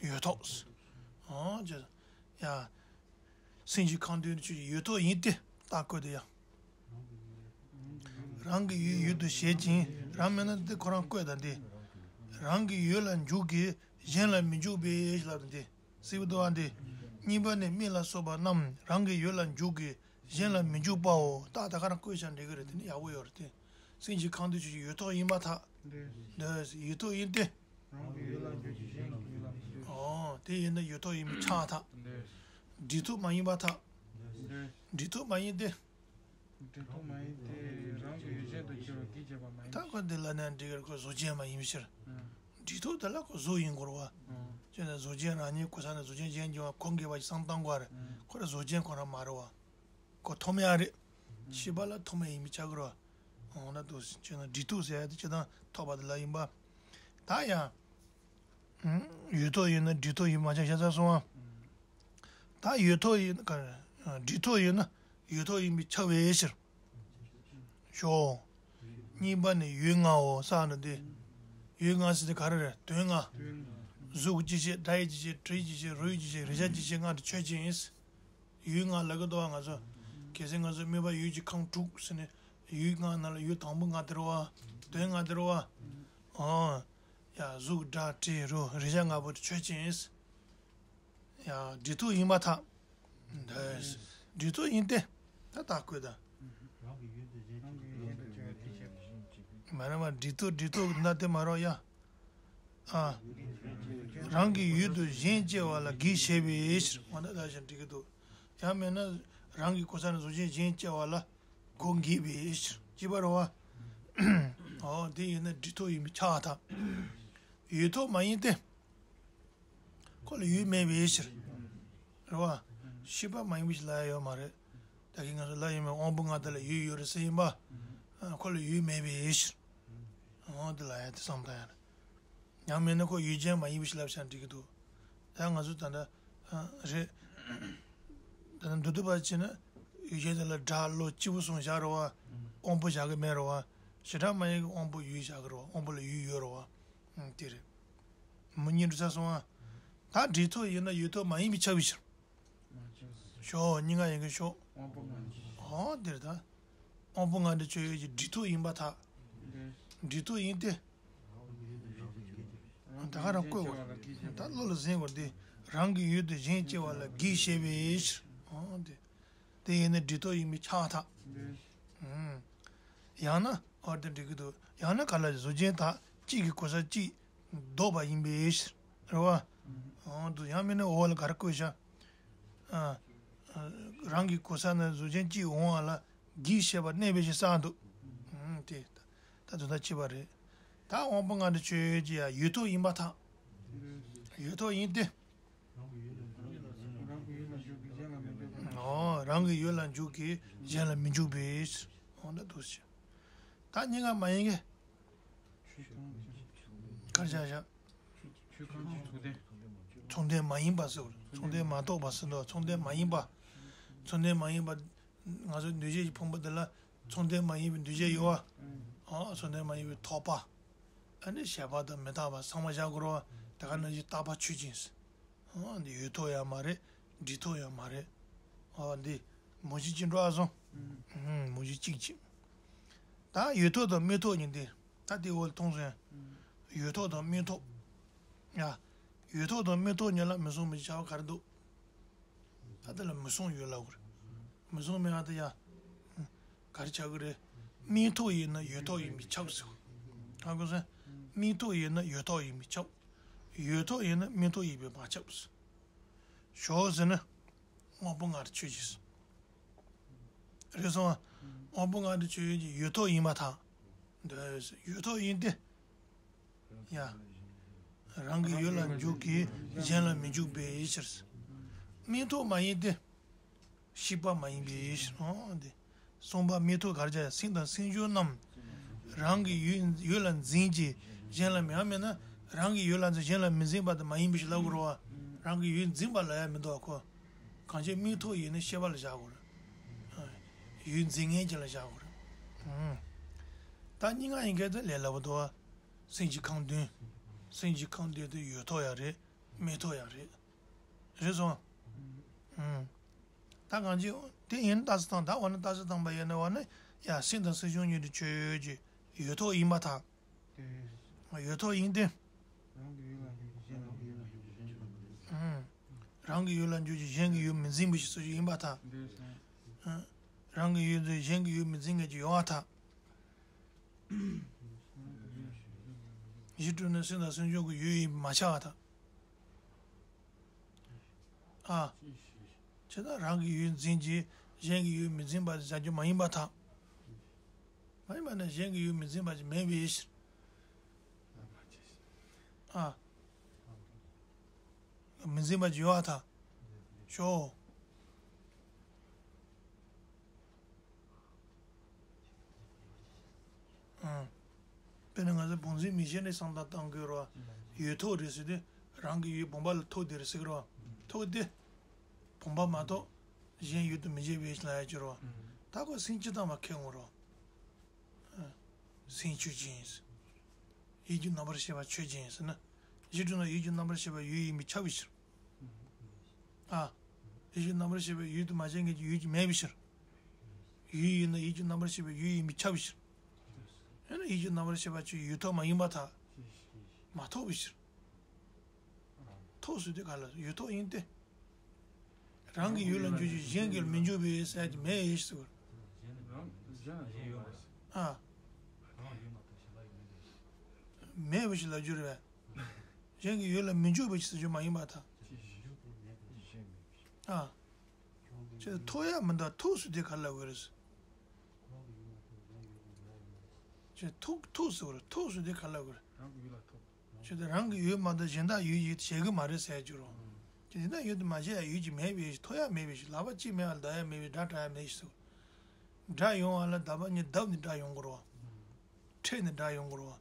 ཡུལ་ཐོབ། ཨོ་ཅེ། ཡ། སེམས་ཀྱི་ཁམས་བདུན་དུ་ཆོས་ཀྱི་ཡུལ་ཐོབ་ཡིན་ཏེ་རྟགས་བཀོད་དེ་ཡང་། རང་གི་ཡུལ་ཡུལ་དུ་བྱེད་ཅིང་། རང་མིན་ན་འདི་ཁོ་རང་བཀོད་ད་འདི། རང་གི་ཡུལ་ལ་འཇུག་གི་གཞན་ལ་མི་འཇུག་པའི་ལབ་ད་འདི། སྲིད་པ་དུ་བ་འདི། གཉིས་པ་ནི་མིག་ལ་སོགས་པ་རྣམས་རང་གི་ཡུལ་ལ་འཇུག་གི་གཞན་ལ་མི་འཇུག་པའོ། ད་ད་ག་རང་བཀོད་བཞག་འགྲིག་གི་རེད། དེ་ནི་ཡག་པོ་ཡོད་རེད་དེ། སེམས་ཀྱི་ཁམས་བདུན་ཆོས་ཀྱི་ཡུལ་ཐོབ་ཡིན་པར་ཐལ། འདོད། ཡུལ་ཐོབ་ཡིན་ཏེ། རང་གི་ཡུལ་ལ་འཇུག་གི་གཞན་གྱི་ཡུལ་ལ་མི་འཇུག་ཨོ། དེ་ཡིན་ན་ཡུལ་ཐོབ་ཡིན་པས་ཁྱབ་པར་ཐལ། འདོད། འབྲས་ཐོབ་མ་ཡིན་པར་ཐལ། འདོད། འབྲས་ཐོབ་མ་ཡིན་ཏེ། འབྲས་ཐོབ་མ་ཡིན་ཏེ། རང་གི་ཡུལ་གཞན་དུ་འགྱུར་བར་གིས་བྱེད་པ་མ་ཡིན། ད་ཁོ་འདི་ལ་ནི་འགྲིག་གི་རེད། ཁོ་གཟུགས་ཅན་མ་ཡིན་པའི་ཕྱིར། ཨང་། འབྲས་ཐོབ་དེ་ལ་ཁོ་གཟུགས་ཡིན་དགོས་རེད་བ། ཨང་། བྱས་ན་གཟུགས་ཅན་རང་ཉིད་གོ་ས་ནས་གཟུགས་ཅན་གཞན་འགྱུར་བ་ཁོ་འགལ་བ་ཞིག་བསམ་བཏང་དགོས་རེད། ཨང་། ཁོ་རང་གཟུགས་ཅན་ཁོ་རང་མ་རེད་བ། ཁོ་ཐོབ་མེད་རེད། ཤེས་པ་ལ་ཐོབ་མེད་ཡིན་པས་ཁྱབ་ཀྱི་རེད་བ། འོ་ན་འདུག་སེ་བྱས་ན་འབྲས་ཐོབ་ཟེར་ཡ་དེ་སྤྱིར་བཏང་ཐོབ་པ་དེ་ལ་ཡིན་པ། ད་ཡང་། ཡུལ་ཐོབ་ཡིན་ན་འབྲས་ཐོབ་ཡིན་པས་མ་ཁྱབ་བཤད་ཚར་སོང་ཨ། ད་ཡུལ་ཐོབ་ཡིན། འབྲས་ཐོབ་ཡིན་ན་ཡུལ་ཐོབ་ཡིན་པས་ཁྱབ་པའི་ཕྱིར། ཞོག་གཉིས་པ་ནི་ཡུལ་ལྔའོ་གསུངས་ནི་འདི། ཡུལ་ལྔ་ཟེར་དེ་ག་རེ་རེད། དོན་ལྔ། གཟུགས་སྐྱེ་མཆེད། སྒྲ་ཡི་སྐྱེ་མཆེད། དྲི་ཡི་སྐྱེ་མཆེད། རོ་ཡི་སྐྱེ་མཆེད། རེག་བྱ་སྐྱེ་མཆེད་ལྔ་དེ་ཆོས་ཅན། ཡུལ་ལྔ་ལབ་ཀྱི་འདུག་བ་ང་ཚོ། གལ་སྲིད་ང་ཚོ་སྨོན་པ་ཡུལ་གྱི་ཁམས་དྲུག་ཟེར་ནས། ཡུལ་ལྔ་ནང་ལ་ཡུལ་དང་པོ་ལྔ་དེ་རེད་བ། དོན་ལྔ་དེ་རེད་བ། ཨོ། ཡ་གཟུགས་སྒྲ་དྲི་རོ་རེག་བྱ་ལྔ་པོ་དེ་ཆོས་ཅན། ཡ། འབྲས་ཐོབ་ཡིན་པར་ཐལ། འདོད། འབྲས་ཐོབ་ཡིན་ཏེ། ད་རྟགས་བཀོད་ད། རང་གི་ཡུལ་དུ་གཞན་གཅིག་གི་ཡུལ་དུ་སྐྱེ་བ་དེ་བྱེད་པ། མ་རེད་མ། འབྲས་ཐོབ་འབྲས་ཐོབ་ན་དེ་མ་རེད་ཡ། ཨ། རང་གི་ཡུལ་དུ་གཞན་སྐྱེ་བ་ལ་གིས་བྱེད་པའི་ཕྱིར། འོ་ན་ད་བཞིན་འགྲིག་གི་འདུག་ཡང་མིན་ན་རང་གི་གོ་ས་ནས་གཟུགས་ཅན་གཞན་སྐྱེ་བ་ལ་གིས་བགྱིས་པའི་ཕྱིར། གཅིག་པ་རེད་བ། འོ་དེ་ཡིན་ན་འབྲས་ཐོབ་ཡིན་པས་ཁྱབ་པར་ཐལ། ཡུལ་ཐོབ་མ་ཡིན་ཏེ། ཁོ་ལ་ཡུལ་མེད་པའི་ཕྱིར། རེད་བ། ཤེས་པ་མ་ཡིན་པ་ཞིག་ལབ་ཡ་ཡོད་མ་རེད། ད་གིན་ང་ཚོ་ལབ་ཡིན་པ་དབང་པོ་ལྔ་དེ་ལ་ཡུལ་ཡོད་རེད་ཟེར་ཡིན་པ། ཁོ་ལ་ཡུལ་མེད་པའི་ཕྱིར། འོ་དེ་ལབ་ཡ་དེ་བསམ་བཏང་ཡ་རེད། ཡང་མིན་ན་ཁོ་ཡུལ་ཅན་མ་ཡིན་པ་ཞིག་ལབ་བཞག་འགྲིག་གི་འདུག་ད་ང་ཚོ་ད་ལྟ་ཨ་རེད། ད་ལྟ་མདོ་སྡེ་པ་བྱས་ན་ཡུལ་ཅན་དེ་ལ་སྒྲ་བློ་སྤྱི་བོ་གསུམ་བཞག་རེད་བ། དབང་པོ་བཞག་གི་མེད་རེད་བ། བྱེ་བྲག་སྨྲ་བ་གིས་དབང་པོ་ཡུལ་བཞག་གི་རེད་བ། དབང་པོ་ལ་ཡུལ་ཡོད་རེད་བ། ཨང་དེ་རེད། མི་གཉིས་འགྲོ་ས་སོང་ཨ། ད་སྒྲིག་ཐོག་ཡིན་ན་ཡུལ་ཐོག་མ་ཡིན་པས་ཁྱབ་པའི་ཕྱིར། ཞོག་གཉིས་ཀ་ཡིན་གྱི་ཤོག་ཨོ་དེར་ད། དབང་པོ་ལྔ་འདི་ཆོས་ཡོད་ཀྱི་སྒྲིག་ཐོག་ཡིན་པར་ཐལ། སྒྲིག་ཐོག་ཡིན་ཏེ། ད་ག་རང་བཀོད་དགོས། ད་བློ་ལ་ཟིན་དགོས་ཏེ། རང་གི་ཡུལ་དུ་གཞན་སྐྱེ་བ་ལ་གེགས་བྱེད་པའི་ཕྱིར། ཨོ་དེ། དེ་ཡིན་ན་སྒྲིག་ཐོག་ཡིན་པས་ཁྱབ་པར་ཐལ། ཡང་ན་ཨོ་དེ་འགྲིག་གི་འདུག་ཡང་ན་ག་ལ་གཟུགས་ཅན་དག་གཅིག་གི་གོ་ས་གཅིག་ལྡོག་པ་ཡིན་པའི་ཕྱིར། རེད་བ། ཨོ་འདུག་ཡང་མིན་ན་འོག་ལ་ག་རེ་བཀོད་བཞག་ཨ། རང་གི་གོ་ས་ན་གཟུགས་ཅན་གཅིག་འོང་བ་ལ་གེགས་བྱེད་པ་གནས་པའི་ཕྱིར་གསུངས་འདུག་ཨང་དེ། ད་དོན་དག་གཅིག་པ་རེད། ད་དབང་པོ་ལྔ་འདི་ཆོས་ཡོད་ཀྱི་ཡ་ཡུལ་ཐོག་ཡིན་པར་ཐལ། ཡུལ་ཐོག་ཡིན་ཏེ། ཨོ་རང་གི་ཡུལ་ལ་འཇུག་གི་གཞན་ལ་མི་འཇུག་པའི་ཕྱིར། ཨོ་ད་འདུག་ཟེར། ད་གཉིས་ཀ་མ་ཡིན་གྱི། གར་བཞག་བཞག་ཆོས་ཁམས་ཀྱི་མཚུངས་ལྡན། མཚུངས་ལྡན་མ་ཡིན་པ་ཟེར་བ། མཚུངས་ལྡན་མ་གཏོགས་པ་ཟེར་འདུག་མཚུངས་ལྡན་མ་ཡིན་པ། མཚུངས་ལྡན་མ་ཡིན་པ། ང་ཚོའི་འདུས་བྱས་ཀྱི་ཕུང་པོ་འདི་ལ་མཚུངས་ལྡན་མ་ཡིན་པའི་འདུས་བྱས་ཡོད་བ། ཨོ་མཚུངས་ལྡན་མ་ཡིན་པའི་ཐོབ་པ། ཨ་ནི་ཞེན་པ་དང་མི་རྟག་པ་ཚང་མ་བཞག་དགོས་རེད་བ། དེ་ག་ནང་བཞིན་རྟག་པ་ཆོས་ཅན། ཨོ་འདི་ཡུལ་ཐོག་ཡང་མ་རེད། སྒྲིག་ཐོག་ཡང་མ་རེད། ཨོ་འདི་མུ་བཞི་གཅིག་འགྲོ་ཨ་སོང་། ཨུམ་མུ་བཞི་གཅིག་གཅིག་ད་ཡུལ་ཐོག་དང་དམིགས་ཐོག་གཉིས་འདི། ད་དེ་འོག་ལ་མཐོང་སོང་ཡ། ཡུལ་ཐོག་དང་དམིགས་ཐོག་ཡ། ཡུལ་ཐོག་དང་དམིགས་ཐོག་གཉིས་ལ་མི་སྲུང་བའི་བྱ་བ་ག་རེ་འདུག་ད་དེ་ལ་མི་སྲུང་ཡུལ་ལབ་དགོས་རེད། མི་སྲུང་མེད་ཨ་ད་ཡ། ག་རེ་བྱ་དགོས་རེད། དམིགས་ཐོག་ཡིན་ན་ཡུལ་ཐོག་ཡིན་པས་ཁྱབ་ཟེར། ཧ་གོ་སོང་། དམིགས་ཐོག་ཡིན་ན་ཡུལ་ཐོག་ཡིན་པས་ཁྱབ། ཡུལ་ཐོག་ཡིན་ན་དམིགས་ཐོག་ཡིན་པས་མ་ཁྱབ་ཟེར། ཞོག་ཟེར་ན། དབང་པོ་ལྔ་འདི་ཆོས་ཅན། རེད་སོང་ཨ། དབང་པོ་ལྔ་འདི་ཆོས་ཅན་གྱི་ཡུལ་ཐོག་ཡིན་པར་ཐལ། འདོད་ཡུལ་ཐོག་ཡིན་ཏེ། ཡ། རང་གི་ཡུལ་ལ་འཇུག་གི་གཞན་ལ་མི་འཇུག་པའི་ཕྱིར། དམིགས་ཐོག་མ་ཡིན་ཏེ། ཤེས་པ་མ་ཡིན་པའི་ཕྱིར་རོ། འདི་གསུངས་པ་དམིགས་ཐོག་གར་བྱ་སེམས་དང་སེམས་བྱུང་རྣམས། རང་གི་ཡུལ་ཡུལ་ལ་འཛིན་གྱི་གཞན་ལ་མེད་མེད་ན་རང་གི་ཡུལ་ལ་འཛིན་གཞན་ལ་མི་འཛིན་པ་དེ་མ་ཡིན་པའི་ཕྱིར་ལབ་དགོས་རེད་བ། རང་གི་ཡུལ་འཛིན་པ་ལ་ཡང་མི་འདུག་གོ། གང་ཅི་དམིགས་ཐོག་ཡིན་ན་ཤེས་པ་ལ་བཞག་དགོས་རེད། ཡུལ་འཛིན་མཁན་ཅིག་ལ་བཞག་དགོས་རེད། ད་གཉིས་ཀ་ཡིན་མཁན་དེ་ལས་སླ་པོ་འདུག་བ། སེམས་ཀྱི་ཁམས་བདུན། སེམས་ཀྱི་ཁམས་བདུན་དེ་ཡུལ་ཐོག་ཡང་རེད། དམིགས་ཐོག་ཡང་རེད། རེད་སོང་། ཨང་། ད་གང་ཅི་དེ་ཡིན་རྟགས་སུ་བཏང་ད་འོ་ན་རྟགས་སུ་བཏང་པ་ཡིན་ན་འོ་ན་ཡ་སེམས་དང་སེམས་བྱུང་གཉིས་དེ་ཆོས་ཀྱི་ཡུལ་ཐོག་ཡིན་པར་ཐལ། ཡུལ་ཐོག་ཡིན་ཏེ། རང་གི་ཡུལ་ལ་འཇུག་གི་གཞན་གྱི་ཡུལ་མི་འཛིན་པའི་ཕྱིར་སོ་ཡིན་པར་ཐལ། རང་གི་ཡུལ་དེ་གཞན་གྱི་ཡུལ་མི་འཛིན་མཁན་ཅིག་ཡོད་པར་ཐལ། གཞི་གྲུབ་ན་སེམས་དང་སེམས་བྱུང་གི་ཡུལ་ཡིན་པས་མ་ཁྱབ་པར་ཐལ། ཨ། ཇི་ལྟར་རང་གི་ཡུལ་འཛིན་གྱི་གཞན་གྱི་ཡུལ་མི་འཛིན་པ་ཟེར་རྒྱུ་མ་ཡིན་པར་ཐལ། མ་ཡིན་པ་ན་གཞན་གྱི་ཡུལ་མི་འཛིན་པ་ཅིག་མེད་པའི་ཕྱིར། ཨ། མི་འཛིན་པ་ཅིག་ཡོད་པར་ཐལ། ཞོག་ཨང་། དཔེར་ན་ང་ཚོ་བུམ་འཛིན་མིག་ཤེས་ནས་བསམ་བློ་བཏང་དགོས་རེད་བ། ཡུལ་ཐོག་རེད་ཟེར་དུས་རང་གི་ཡུལ་བུམ་པ་ལ་ཐོགས་དེ་རེད་ཟེར་གི་རེད་བ། ཐོགས་དེ། བུམ་པ་མ་གཏོགས་གཞན་ཡུལ་དུ་མི་བྱེད་པའི་ལ་ཡ་གྱུར་རོ། ད་ཁོ་སེམས་སྤྱིར་བཏང་མ་ཁེལ་ངོ་རོ། སེམས་ཆོས་ཅན་ཡིན། ཡིད་ཀྱི་རྣམ་པར་ཤེས་པ་ཆོས་ཅན་ཡིན་ཟེར་ན། གཞི་གྲུབ་ན་ཡིད་ཀྱི་རྣམ་པར་ཤེས་པ་ཡུལ་ཡིན་པས་ཁྱབ་པའི་ཕྱིར། ཨ། ཡིད་ཀྱི་རྣམ་པར་ཤེས་པ་ཡུལ་དུ་མ་བྱས་ངེས་ཀྱི་ཡུལ་གྱི་མེད་པའི་ཕྱིར། ཡུལ་ཡིན་ན་ཡིད་ཀྱི་རྣམ་པར་ཤེས་པ་ཡུལ་ཡིན་པས་ཁྱབ་པའི་ཕྱིར། ཡང་ན་ཡིད་ཀྱི་རྣམ་པར་ཤེས་པ་ཆོས་ཡུལ་ཐོག་མ་ཡིན་པར་ཐལ། མ་ཐོགས་པའི་ཕྱིར། ཐོགས་ཟེར་དུས་ག་ལ་ཡུལ་ཐོག་ཡིན་ཏེ། རང་གི་ཡུལ་ལ་འཇུག་ཅིང་གཞན་གྱིས་མི་འཇུག་པའི་ཟེར་གྱི་མེད་ཡིན་ཟེར་བར། ཨ། མེད་པ་ཞིག་ལབ་རྒྱུ་རེད་པས། གཞན་གྱི་ཡུལ་ལ་མི་འཇུག་པའི་ཟེར་རྒྱུ་མ་ཡིན་པར་ཐལ། ཨ། ཅེས་ཐོགས་ཡ་མི་འདུག་ཐོགས་ཟེར་དུས་ག་ལ་ལབ་དགོས་རེད། ཅེས་ཐོགས་ཐོགས་ཟེར་བར་ཐོགས་ཟེར་དུས་ག་ལ་ལབ་དགོས་རེད། རང་གི་ཡུལ་ལ་ཐོགས། ཁྱོད་དེ་རང་གི་ཡུལ་མ་གཏོགས་གཞན་དག་ཡུལ་ཡིན་བྱེད་ཀྱི་མ་རེད་ཟེར་རྒྱུ་རོ། ཁྱོད་དེ་དག་ཡུལ་དུ་མ་བྱེད་ཡ་ཡུལ་གྱི་མེད་པའི་ཐོགས་ཡ་མེད་པའི་ལག་པ་གཅིག་མེད་པ་ལ་བརྡབ་ཡ་མེད་པའི་སྒྲ་གྲག་ཡ་མེད་ཞེས་སོ། སྒྲ་ཡོང་བ་ལ་བརྡབ་པ་གཉིས་བརྡབ་ནས་སྒྲ་ཡོང་དགོས་རོ། འཕྲད་ནས་སྒྲ་ཡོང་དགོས་རོ།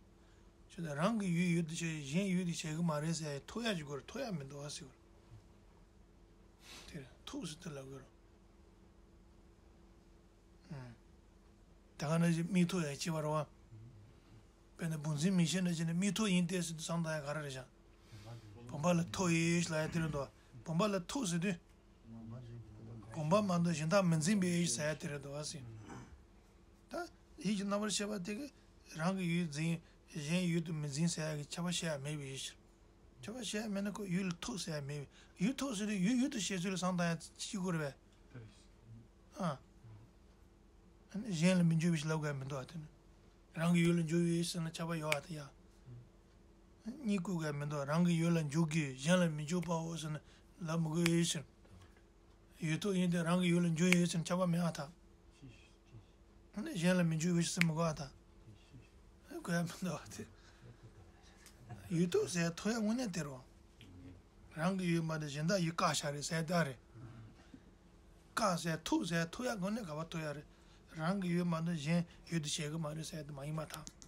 ཁྱོད་རང་གི་ཡུལ་ཡུལ་དུ་བྱས། གཞན་ཡུལ་དུ་བྱེད་ཀྱི་མ་རེད་ཟེར་ཡ་ཐུག་ཡ་ཅིག་དགོས་རེད། ཐུག་ཡ་མི་འདུག་ཨ་ཟེར་གི་རེད། དེ་རེད། ཐུག་ཟེར་དེ་ལབ་དགོས་རེད། ཨུམ། དེ་ག་ནང་བཞིན་མིག་ཐུག་ཡ་ཅིག་བར་བ། དཔེར་ན་བུམ་འཛིན་མིག་ཤེས་འདྲ་བྱས་ནས་མིག་ཐུག་ཡིན་ཏེ་ཟེར་དུས་བསམ་བཏང་ཡ་ག་རེ་རེད་བཞག་བུམ་པ་ལ་ཐུག་ཡོད་ལབ་ཡ་དེ་རེད་འདུག་བུམ་པ་ལ་ཐུག་ཟེར་དུས། བུམ་པ་མ་གཏོགས་གཞན་དག་མི་འཛིན་པའི་ཟེར་ཡ་དེ་རེད་འདུག་ཨ་ཟེར། ད་ཡིད་ཀྱི་རྣམ་པར་ཤེས་པ་དེ་གིས་རང་གི་ཡུལ་འཛིན། གཞན་ཡུལ་དུ་མི་འཛིན་ཟེར་ཡ་གི་ཁྱབ་པ་བཤད་ཡ་མེད་པའི་ཕྱིར། ཁྱབ་པ་བཤད་ཡ་མེད་ན་ཁོ་ཡུལ་ལ་ཐུག་ཟེར་ཡ་མེད་པའི། ཡུལ་ཐུག་ཟེར་དུས་ཡུལ་ཡུལ་དུ་བྱེད་ཚུལ་ལ་བསམ་བཏང་ཡ་ཅིག་དགོས་རེད་པས། ཨ། ཨ་ནི་གཞན་ལ་མི་འཇུག་པའི་ཕྱིར་ལབ་དགོས་ཡ་མི་འདུག་ཨ། དེ་ནི་རང་གི་ཡུལ་ལ་འཇུག་ཡོད་ཟེར་ན་ཁྱབ་པ་ཡོད་ཨ། དེ་ཡ། གཉིས་བཀོད་དགོས་ཡ་མི་འདུག་རང་གི་ཡུལ་ལ་འཇུག་གི་གཞན་ལ་མི་འཇུག་པའོ་ཟེར་ན་ལབ་མི་དགོས་ཡོད་ཕྱིར། ཡུལ་ཐུག་ཡིན་ཏེ་རང་གི་ཡུལ་ལ་འཇུག་ཡོད་ཟེར་ན་ཁྱབ་པ་མེད་ཨ་ད། ཨ་ནི་གཞན་ལ་མི་འཇུག་པའི་ཕྱིར་ཟེར་མི་དགོས་ཨ་ད། དགོས་ཡ་མི་འདུག་ཨ་དེ། ཡུལ་ཐུག་ཟེར་ཐུག་ཡ་དངོས་གནས་དེ་རེད། རང་གི་ཡུལ་མ་གཏོགས་གཞན་དག་ཡུལ་བཀག་བཞག་རེད་ཟེར་ད་རེད། བཀག་ཟེར་ཐུག་ཟེར་ཐུག་ཡ་དངོས་གནས་ག་པར་ཐུག་ཡ་རེད། རང་གི་ཡུལ་མ་གཏོགས་གཞན་ཡུལ་དུ་བྱེད་ཀྱི་མ་རེད་ཟེར་དེ་མ་ཡིན་པར་ཐལ།